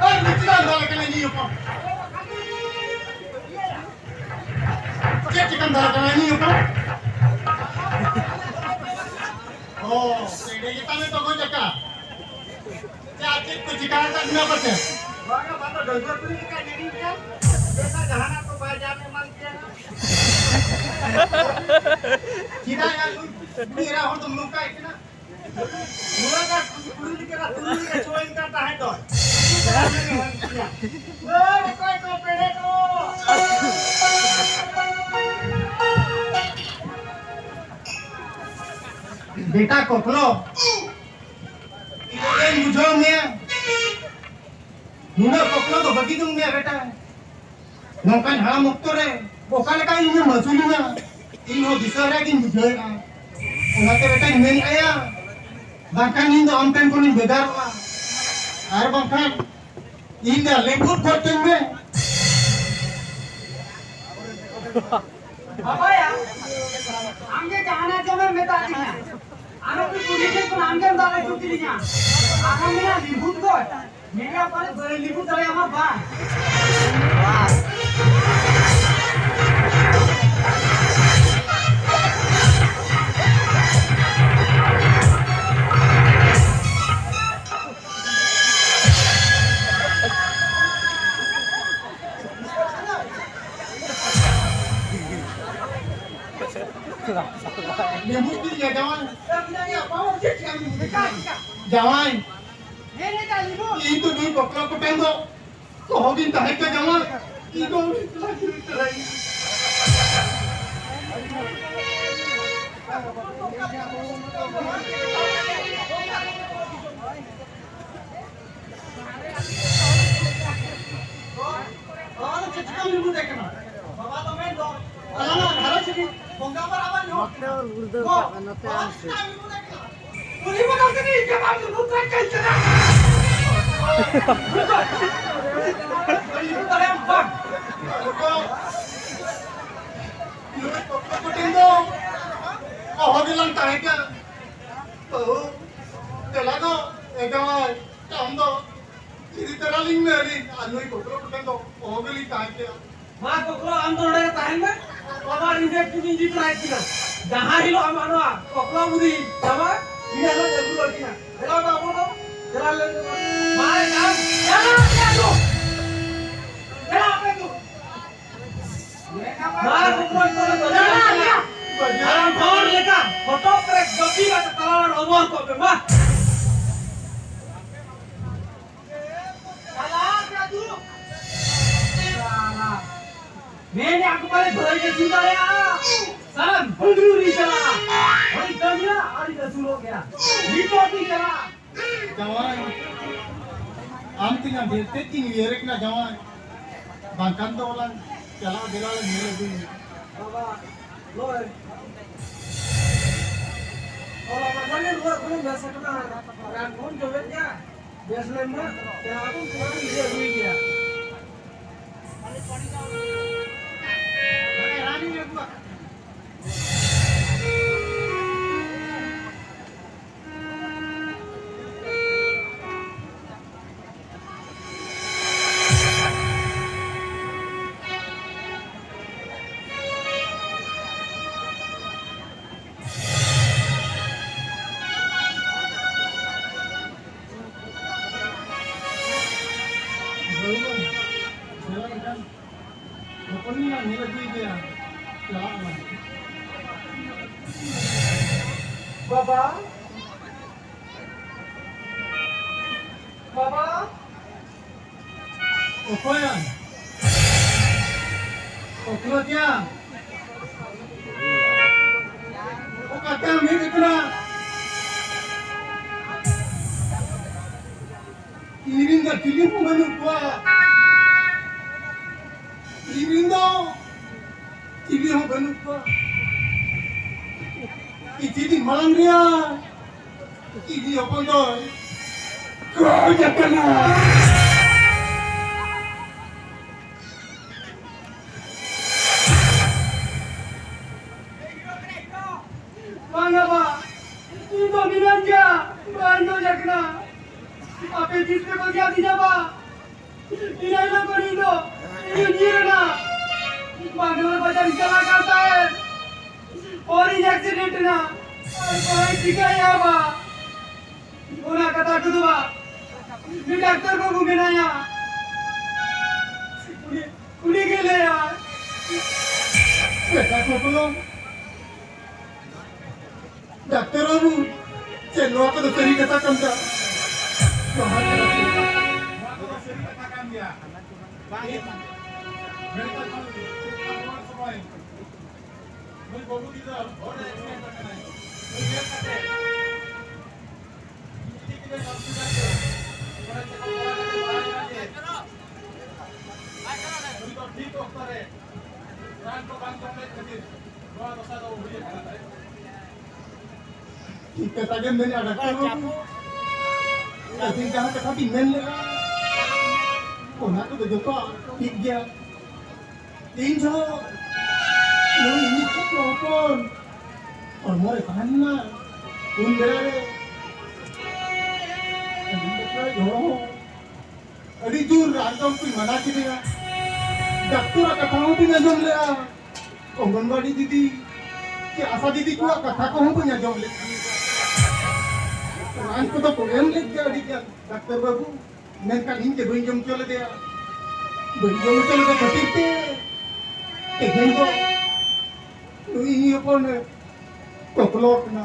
ᱮᱭ, ᱱᱤᱛᱚᱜ ᱫᱚ ᱞᱮᱠᱟ ᱞᱮ ᱧᱩᱭ ᱦᱚᱯᱚᱱ᱾ ᱪᱮᱫ ᱪᱤᱠᱟᱹᱢ ᱫᱟᱲᱮ ᱠᱟᱱᱟ ᱤᱧ ᱦᱚᱯᱚᱱ? ᱚ, ᱮᱸᱰᱮ ᱜᱮ ᱛᱟᱞᱮ ᱛᱚ ᱜᱚᱡ ᱟᱠᱟ᱾ ᱪᱮᱫ, ᱪᱮᱫ ᱠᱚ ᱪᱤᱠᱟ ᱟᱠᱟᱫ ᱵᱤᱱᱟ ᱯᱟᱪᱮ? ᱵᱟᱝᱟ, ᱵᱟᱝ ᱫᱚ ᱰᱟᱺᱜᱩᱣᱟᱹ ᱠᱩᱲᱤ ᱞᱮᱠᱟ ᱧᱮᱞᱤᱧ ᱠᱟᱱ᱾ ᱪᱮᱫ ᱱᱟ ᱡᱟᱦᱟᱱᱟᱜ ᱠᱚ ᱵᱟᱭ ᱧᱟᱢ ᱮᱢᱟᱱ ᱠᱮᱭᱟ᱾ ᱪᱮᱫᱟᱜ ᱭᱟ, ᱱᱩᱭ ᱵᱩᱲᱦᱤ ᱮᱨᱟ ᱦᱚᱲ ᱫᱚᱢ ᱱᱚᱝᱠᱟᱭ ᱠᱟᱱᱟ? ᱱᱚᱣᱟ ᱫᱚ ᱠᱩᱲᱤ ᱞᱮᱠᱟ, ᱠᱩᱲᱤ ᱞᱮᱠᱟ ᱪᱷᱚᱭ ᱞᱮᱠᱟ ᱛᱟᱦᱮᱸ ᱫᱚ᱾ ᱵᱮᱴᱟ ᱠᱚᱠᱞᱚ, ᱤᱧ ᱵᱩᱡᱷᱟᱹᱣ ᱢᱮᱭᱟ, ᱱᱩᱱᱟᱹᱜ ᱠᱚᱠᱞᱚ ᱫᱚ ᱵᱟᱹᱜᱤ ᱫᱚ ᱢᱮᱭᱟ ᱵᱮᱴᱟ᱾ ᱱᱚᱝᱠᱟᱱ ᱦᱟᱲᱟᱢ ᱚᱠᱛᱚ ᱨᱮ ᱚᱠᱟ ᱞᱮᱠᱟ ᱤᱧᱮᱢ ᱟᱹᱥᱩᱞᱤᱧᱟ, ᱤᱧ ᱦᱚᱸ ᱫᱤᱥᱟᱹ ᱨᱮᱜᱤᱧ ᱵᱩᱡᱷᱟᱹᱣᱮᱫᱼᱟ᱾ ᱚᱱᱟᱛᱮ ᱵᱮᱴᱟᱧ ᱢᱮᱱᱮᱫᱼᱟ, ᱵᱟᱝᱠᱷᱟᱱ ᱤᱧ ᱫᱚ ᱟᱢ ᱴᱷᱮᱱ ᱠᱷᱚᱱᱤᱧ ᱵᱷᱮᱜᱟᱨᱚᱜᱼᱟ, ᱟᱨ ᱵᱟᱝᱠᱷᱟᱱ ᱤᱧ ᱫᱚ ᱞᱮᱵᱩ ᱜᱚᱫ ᱠᱟᱹᱧ ᱢᱮ᱾ ᱵᱟᱵᱟᱭᱟ, ᱟᱢ ᱜᱮ ᱡᱟᱦᱟᱱᱟᱜ ᱡᱚᱢᱮᱢ ᱢᱮᱛᱟ ᱫᱤᱧᱟ᱾ ᱟᱨᱚ ᱠᱤ ᱠᱩᱞᱦᱤ ᱴᱷᱮᱱ ᱠᱷᱚᱱ ᱟᱢ ᱜᱮᱢ ᱫᱟᱞ ᱦᱚᱪᱚ ᱠᱤᱫᱤᱧᱟ᱾ ᱟᱨᱦᱚᱸ ᱢᱮᱱᱟ ᱞᱤᱵᱩ ᱜᱚᱫ᱾ ᱢᱮᱱᱟ ᱯᱟᱞᱮ ᱵᱟᱹᱧ ᱞᱤᱵᱩ ᱫᱟᱲᱮᱭᱟᱢᱟ ᱵᱟᱝ᱾ ᱞᱮᱵᱩ ᱛᱤᱧ ᱞᱮ ᱡᱟᱶᱟᱭ᱾ ᱡᱟᱶᱟᱭ᱾ ᱤᱧ ᱫᱚ ᱱᱩᱭ ᱵᱟᱯᱞᱟ ᱠᱚᱴᱷᱮᱱ ᱫᱚ ᱚᱦᱚᱜᱤᱧ ᱛᱟᱦᱮᱸ ᱠᱚᱜ ᱡᱟᱶᱟᱭ᱾ ᱤᱧ ᱫᱚ ᱩᱱᱤ ᱥᱟᱞᱟᱜ ᱡᱤᱣᱤ ᱛᱟᱦᱮᱸ᱾ ᱵᱟᱵᱟ ᱫᱚ ᱪᱮᱫ ᱪᱤᱠᱟᱹᱢ ᱞᱤᱵᱩ ᱫᱮ ᱠᱟᱱᱟ? ᱵᱟᱵᱟ ᱫᱚ ᱢᱮᱱ ᱫᱚ, ᱟᱞᱟᱝᱟᱜ ᱜᱷᱟᱨᱚᱸᱡᱽ ᱨᱮ ᱵᱚᱸᱜᱟ ᱵᱟᱨᱟ ᱵᱟᱝ ᱧᱟᱢᱚᱜ ᱠᱟᱱᱟ᱾ ᱱᱚᱛᱮ ᱩᱞ ᱫᱚ ᱜᱚ, ᱱᱚᱛᱮ ᱵᱟᱵᱟ ᱟᱢ ᱪᱮᱫ ᱥᱮᱫ᱾ ᱞᱮᱠᱟᱢ ᱞᱤᱵᱩ ᱫᱮ ᱠᱟᱱᱟ? ᱩᱱᱤ ᱵᱚᱫᱚᱞ ᱛᱮ ᱤᱧ ᱜᱮ ᱵᱟᱢ ᱞᱤᱵᱩ ᱛᱟᱨᱟ ᱠᱟᱹᱧ ᱠᱟᱱᱟ᱾ ᱞᱤᱵᱩ ᱫᱟᱲᱮᱭᱟᱢ ᱵᱟᱝ? ᱱᱩᱭ ᱠᱚᱠᱞᱚ ᱠᱚᱴᱷᱮᱱ ᱫᱚ ᱚᱦᱚ ᱜᱮᱞᱟᱝ ᱛᱟᱦᱮᱸ ᱠᱟᱱ᱾ ᱵᱟᱹᱦᱩ, ᱫᱮᱞᱟ ᱫᱚ, ᱮ ᱡᱟᱶᱟᱭ, ᱟᱢ ᱫᱚ ᱤᱫᱤ ᱛᱚᱨᱟ ᱞᱤᱧ ᱢᱮ ᱟᱹᱞᱤᱧ, ᱟᱨ ᱱᱩᱭ ᱠᱚᱠᱞᱚ ᱠᱚᱴᱷᱮᱱ ᱫᱚ ᱚᱦᱚ ᱜᱮᱞᱤᱧ ᱛᱟᱦᱮᱸ ᱠᱮᱭᱟ᱾ ᱢᱟ ᱠᱚᱠᱞᱚ, ᱟᱢ ᱫᱚ ᱱᱚᱰᱮ ᱜᱮ ᱛᱟᱦᱮᱱ ᱢᱮ᱾ ᱵᱟᱵᱟ ᱨᱤᱱ ᱜᱮ ᱠᱤᱱ ᱤᱫᱤ ᱛᱚᱨᱟᱭᱮᱫ ᱠᱤᱱᱟ᱾ ᱡᱟᱦᱟᱸ ᱦᱤᱞᱳᱜ ᱟᱢᱟᱜ ᱱᱚᱣᱟ ᱠᱚᱠᱞᱚ ᱵᱩᱫᱷᱤ ᱪᱟᱵᱟᱜᱼᱟ, ᱤᱱᱟᱹ ᱦᱤᱞᱳᱜ ᱟᱹᱜᱩ ᱨᱩᱣᱟᱹᱲ ᱠᱤᱱᱟ᱾ ᱫᱮᱞᱟ ᱫᱚ ᱟᱵᱚ ᱫᱚ, ᱫᱮᱞᱟ ᱞᱮ ᱫᱮᱞᱟ᱾ ᱢᱟ ᱮᱱᱠᱷᱟᱱ, ᱫᱮᱞᱟ ᱟᱯᱮ ᱫᱚ᱾ ᱫᱮᱞᱟ ᱟᱯᱮ ᱫᱚ᱾ ᱢᱟ ᱠᱚᱠᱞᱚ, ᱱᱤᱛᱚᱜ ᱫᱚ ᱫᱮᱞᱟ ᱟᱯᱮ ᱫᱚ᱾ ᱟᱨ ᱦᱚᱲ ᱞᱮᱠᱟ ᱦᱚᱴᱚᱜ ᱨᱮ ᱜᱟᱹᱯᱤ ᱠᱟᱛᱮ ᱛᱟᱞᱟ ᱨᱮ ᱚᱢᱚᱨ ᱠᱚᱜ ᱯᱮ, ᱢᱟ᱾ ᱟᱠᱚ ᱵᱟᱞᱮ ᱵᱷᱟᱹᱭ ᱜᱮ ᱥᱩᱫᱷᱟᱹᱭᱟ᱾ ᱥᱟᱞᱟ ᱵᱷᱟᱹᱜᱽᱲᱩ ᱨᱤᱧ ᱪᱟᱞᱟᱜᱼᱟ᱾ ᱦᱚᱲᱤᱧ ᱠᱟᱹᱢᱤᱭᱟ ᱟᱨᱤᱧ ᱟᱹᱥᱩᱞᱚᱜ ᱜᱮᱭᱟ᱾ ᱱᱤᱛᱚᱜ ᱜᱤᱧ ᱪᱟᱞᱟᱜᱼᱟ᱾ ᱡᱟᱶᱟᱭ, ᱟᱢ ᱛᱤᱧ ᱟᱢ ᱰᱷᱮᱨ ᱛᱮᱫ ᱜᱤᱧ ᱩᱭᱦᱟᱹᱨᱮ ᱠᱟᱱᱟ ᱡᱟᱶᱟᱭ᱾ ᱵᱟᱝᱠᱷᱟᱱ ᱫᱚ ᱚᱱᱟ ᱪᱟᱞᱟᱜ ᱫᱮᱞᱟ ᱞᱮ ᱧᱮᱞ ᱟᱹᱜᱩᱭ᱾ ᱵᱟᱵᱟ, ᱱᱚᱜᱼᱚᱭ᱾ ᱦᱚᱞᱟ ᱢᱟᱫᱷᱮᱨ ᱜᱮ ᱨᱩᱣᱟᱹᱜ ᱠᱷᱚᱱᱤᱧ ᱵᱮᱥ ᱟᱠᱟᱱᱟ᱾ ᱨᱟᱱ ᱠᱚᱦᱚᱸᱧ ᱡᱚᱢᱮᱫ ᱜᱮᱭᱟ᱾ ᱵᱮᱥ ᱞᱮᱱ ᱢᱟ, ᱪᱟᱞᱟᱣ ᱠᱟᱛᱮᱧ ᱤᱫᱤ ᱟᱹᱜᱩᱭ ᱜᱮᱭᱟ᱾ ᱨᱟᱱᱤᱧ ᱟᱹᱜᱩ ᱟᱠᱟᱫ᱾ ᱵᱟᱵᱟ, ᱵᱟᱵᱟ᱾ ᱚᱠᱚᱭᱟ? ᱚᱠᱚᱭ ᱜᱮᱭᱟ? ᱚᱠᱟᱛᱮᱢ ᱦᱮᱡ ᱟᱠᱟᱱᱟ? ᱤᱧ ᱨᱮᱱ ᱫᱚ ᱪᱤᱞᱤ ᱦᱚᱸ ᱵᱟᱹᱱᱩᱜ ᱠᱚᱣᱟ᱾ ᱤᱧ ᱨᱮᱱ ᱫᱚ ᱪᱤᱞᱤ ᱦᱚᱸ ᱵᱟᱹᱱᱩᱜ ᱠᱚᱣᱟ᱾ ᱠᱤᱪᱷᱩ ᱫᱤᱱ ᱢᱟᱲᱟᱝ ᱨᱮᱭᱟᱜ ᱤᱧ ᱦᱚᱯᱚᱱ ᱫᱚᱭ ᱜᱚᱡ ᱟᱠᱟᱱᱟ᱾ ᱵᱟᱝᱟ ᱵᱟ, ᱤᱧ ᱫᱚ ᱢᱤᱱᱟᱹᱧ ᱜᱮᱭᱟ, ᱵᱟᱹᱧ ᱜᱚᱡ ᱟᱠᱟᱱᱟ᱾ ᱟᱯᱮ ᱛᱤᱥ ᱯᱮ ᱜᱚᱡ ᱟᱹᱫᱤᱧᱟ ᱵᱟ? ᱤᱱᱟᱹ ᱦᱤᱞᱳᱜ ᱠᱷᱚᱱ ᱤᱧ ᱫᱚ ᱤᱧ ᱧᱤᱨ ᱮᱱᱟ᱾ ᱵᱟᱝᱞᱳᱨ ᱵᱟᱡᱟᱨ ᱤᱧ ᱪᱟᱞᱟᱜ ᱠᱟᱱ ᱛᱟᱦᱮᱸᱫ, ᱦᱚᱨᱤᱧ ᱮᱠᱥᱤᱰᱮᱱᱴ ᱮᱱᱟ᱾ ᱟᱨ ᱵᱟᱹᱧ ᱪᱤᱠᱟᱹᱭᱟ ᱵᱟ? ᱚᱱᱟ ᱠᱟᱛᱷᱟ ᱠᱚᱫᱚ ᱵᱟ, ᱩᱱᱤ ᱰᱟᱠᱛᱟᱨ ᱵᱟᱹᱵᱩ ᱢᱮᱱᱟᱭᱟ, ᱩᱱᱤ, ᱩᱱᱤ ᱜᱮ ᱞᱟᱹᱭᱟ᱾ ᱵᱮᱴᱟ ᱠᱚ, ᱰᱟᱠᱛᱟᱨ ᱵᱟᱹᱵᱩ, ᱪᱮᱫ ᱱᱚᱣᱟ ᱠᱚᱫᱚ ᱥᱟᱹᱨᱤ ᱠᱟᱛᱷᱟ ᱠᱟᱱ ᱜᱮᱭᱟ? ᱱᱚᱣᱟ ᱠᱚᱫᱚ ᱥᱟᱹᱨᱤ ᱠᱟᱛᱷᱟ ᱠᱟᱱ ᱜᱮᱭᱟ᱾ ᱢᱮᱱᱠᱷᱟᱱ ᱥᱚᱢᱚᱭ ᱱᱩᱭ ᱵᱟᱹᱵᱩ ᱜᱤᱫᱽᱨᱟᱹ ᱦᱚᱨ ᱨᱮ accident ᱟᱠᱟᱱᱟᱭ᱾ ᱱᱩᱭ ᱧᱮᱞ ᱠᱟᱛᱮ ᱤᱧ ᱤᱫᱤ ᱠᱮᱫᱮᱭᱟ hospital ᱛᱮ᱾ ᱚᱸᱰᱮ ᱪᱮᱠᱟᱯ ᱵᱟᱲᱟ ᱠᱟᱛᱮ ᱵᱟᱲᱟᱭ ᱮᱱᱟ ᱡᱮ ᱱᱩᱭ ᱫᱚ ᱴᱷᱤᱠ ᱚᱠᱛᱚ ᱨᱮ ᱨᱟᱱ ᱠᱚ ᱵᱟᱝ ᱡᱚᱢ ᱞᱮᱫ ᱠᱷᱟᱹᱛᱤᱨ ᱱᱚᱣᱟ ᱫᱚᱥᱟ ᱫᱚ ᱦᱩᱭ ᱟᱠᱟᱱᱟ ᱛᱟᱭᱟ᱾ ᱴᱷᱤᱠ ᱠᱟᱛᱷᱟ ᱜᱮᱢ ᱢᱮᱱᱮᱫᱼᱟ, ᱰᱟᱠᱛᱟᱨ ᱵᱟᱹᱵᱩ᱾ ᱟᱹᱵᱤᱱ ᱡᱟᱦᱟᱸ ᱠᱟᱛᱷᱟ ᱵᱤᱱ ᱢᱮᱱ ᱞᱮᱫᱼᱟ, ᱚᱱᱟ ᱠᱚᱫᱚ ᱡᱚᱛᱚ ᱴᱷᱤᱠ ᱜᱮᱭᱟ᱾ ᱛᱤᱱ ᱡᱚᱦᱚᱜ ᱱᱩᱭ ᱤᱧᱤᱡ ᱯᱩᱛᱨᱚ ᱦᱚᱯᱚᱱ ᱦᱚᱲᱢᱚ ᱨᱮ ᱛᱟᱦᱮᱸ ᱞᱮᱱᱟ, ᱩᱱ ᱵᱮᱲᱟ ᱨᱮ ᱟᱹᱞᱤᱧ ᱵᱟᱠᱷᱨᱟ ᱡᱚᱦᱚᱜ ᱦᱚᱸ ᱟᱹᱰᱤ ᱡᱳᱨ ᱨᱟᱱ ᱡᱚᱢ ᱠᱚᱧ ᱢᱟᱱᱟ ᱠᱮᱫᱮᱭᱟ᱾ ᱰᱟᱠᱛᱚᱨᱟᱜ ᱠᱟᱛᱷᱟ ᱦᱚᱸ ᱵᱤᱱ ᱟᱸᱡᱚᱢ ᱞᱮᱜᱼᱟ᱾ ᱚᱝᱜᱚᱱᱵᱟᱲᱤ ᱫᱤᱫᱤ ᱪᱮ ᱟᱥᱟ ᱫᱤᱫᱤ ᱠᱚᱣᱟᱜ ᱠᱟᱛᱷᱟ ᱠᱚᱦᱚᱸ ᱵᱟᱹᱧ ᱟᱸᱡᱚᱢ ᱞᱮᱫᱼᱟ᱾ ᱨᱟᱱ ᱠᱚᱫᱚ ᱠᱚ ᱮᱢ ᱞᱮᱫ ᱜᱮᱭᱟ ᱟᱹᱰᱤ ᱜᱟᱱ ᱰᱟᱠᱛᱟᱨ ᱵᱟᱹᱵᱩ, ᱢᱮᱱᱠᱷᱟᱱ ᱤᱧ ᱜᱮ ᱵᱟᱹᱧ ᱡᱚᱢ ᱦᱚᱪᱚ ᱞᱮᱫᱮᱭᱟ᱾ ᱵᱟᱹᱧ ᱡᱚᱢ ᱦᱚᱪᱚ ᱞᱮᱫᱮ ᱠᱷᱟᱹᱛᱤᱨ ᱛᱮ ᱛᱮᱦᱮᱧ ᱫᱚ ᱱᱩᱭ ᱤᱧ ᱦᱚᱯᱚᱱ ᱮ ᱠᱚᱠᱞᱚ ᱠᱟᱱᱟ᱾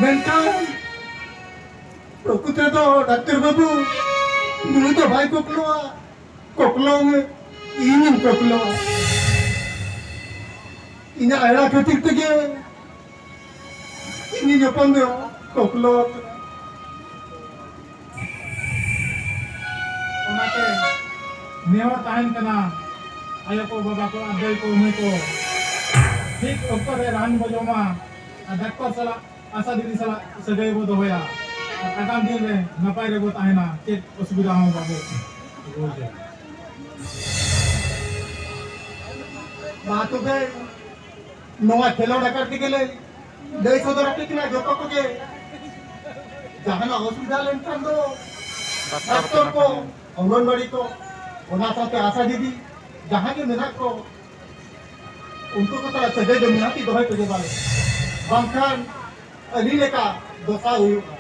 ᱢᱮᱱᱠᱷᱟᱱ ᱯᱨᱚᱠᱨᱤᱛ ᱨᱮᱫᱚ ᱰᱟᱠᱛᱟᱨ ᱵᱟᱹᱵᱩ, ᱱᱩᱭ ᱫᱚ ᱵᱟᱭ ᱠᱚᱠᱞᱚᱜᱼᱟ᱾ ᱠᱚᱠᱞᱚ ᱢᱮ, ᱤᱧᱤᱧ ᱠᱚᱠᱞᱚᱜᱼᱟ᱾ ᱤᱧᱟᱹᱜ ᱮᱲᱟ ᱠᱷᱟᱹᱛᱤᱨ ᱛᱮᱜᱮ ᱤᱧᱤᱧ ᱦᱚᱯᱚᱱ ᱫᱚ ᱠᱚᱠᱞᱚ ᱟᱠᱟᱱᱟ᱾ ᱚᱱᱟᱛᱮ ᱱᱮᱦᱚᱨ ᱛᱟᱦᱮᱱ ᱠᱟᱱᱟ, ᱟᱭᱳ ᱠᱚ, ᱵᱟᱵᱟ ᱠᱚ ᱟᱨ ᱫᱟᱹᱭ ᱠᱚ, ᱢᱟᱹᱭ ᱠᱚ, ᱴᱷᱤᱠ ᱚᱠᱛᱚ ᱨᱮ ᱨᱟᱱ ᱵᱚ ᱡᱚᱢᱟ ᱟᱨ ᱰᱟᱠᱛᱚᱨ ᱥᱟᱞᱟᱜ, ᱟᱥᱟ ᱫᱤᱫᱤ ᱥᱟᱞᱟᱜ ᱥᱟᱹᱜᱟᱹᱭ ᱵᱚ ᱫᱚᱦᱚᱭᱟ᱾ ᱟᱨ ᱟᱜᱟᱢ ᱫᱤᱱ ᱨᱮ ᱱᱟᱯᱟᱭ ᱨᱮᱵᱚ ᱛᱟᱦᱮᱱᱟ, ᱪᱮᱫ ᱚᱥᱩᱵᱤᱫᱷᱟ ᱦᱚᱸ ᱵᱟᱵᱚ ᱵᱩᱡᱟ᱾ ᱢᱟ ᱛᱚᱵᱮ, ᱱᱚᱣᱟ ᱠᱷᱮᱞᱳᱰ ᱟᱠᱟᱨ ᱛᱮᱜᱮ ᱞᱮ ᱞᱟᱹᱭ ᱥᱚᱫᱚᱨ ᱟᱯᱮ ᱠᱟᱱᱟ ᱡᱚᱛᱚ ᱠᱚᱜᱮ᱾ ᱡᱟᱦᱟᱱᱟᱜ ᱚᱥᱩᱵᱤᱫᱷᱟ ᱞᱮᱱᱠᱷᱟᱱ ᱫᱚ ᱰᱟᱠᱛᱚᱨ ᱠᱚ, ᱚᱝᱜᱚᱱᱵᱟᱲᱤ ᱠᱚ, ᱚᱱᱟ ᱥᱟᱶᱛᱮ ᱟᱥᱟ ᱫᱤᱫᱤ ᱡᱟᱦᱟᱸ ᱜᱮ ᱢᱮᱱᱟᱜ ᱠᱚ, ᱩᱱᱠᱩ ᱠᱚ ᱥᱟᱞᱟᱜ ᱥᱟᱹᱜᱟᱹᱭ ᱫᱚ ᱱᱤᱦᱟᱹᱛᱤ ᱫᱚᱦᱚᱭ ᱯᱮᱜᱮ ᱵᱟᱞᱮ, ᱵᱟᱝᱠᱷᱟᱱ ᱟᱹᱰᱤ ᱞᱮᱠᱟ ᱫᱚᱥᱟ ᱦᱩᱭᱩᱜᱼᱟ᱾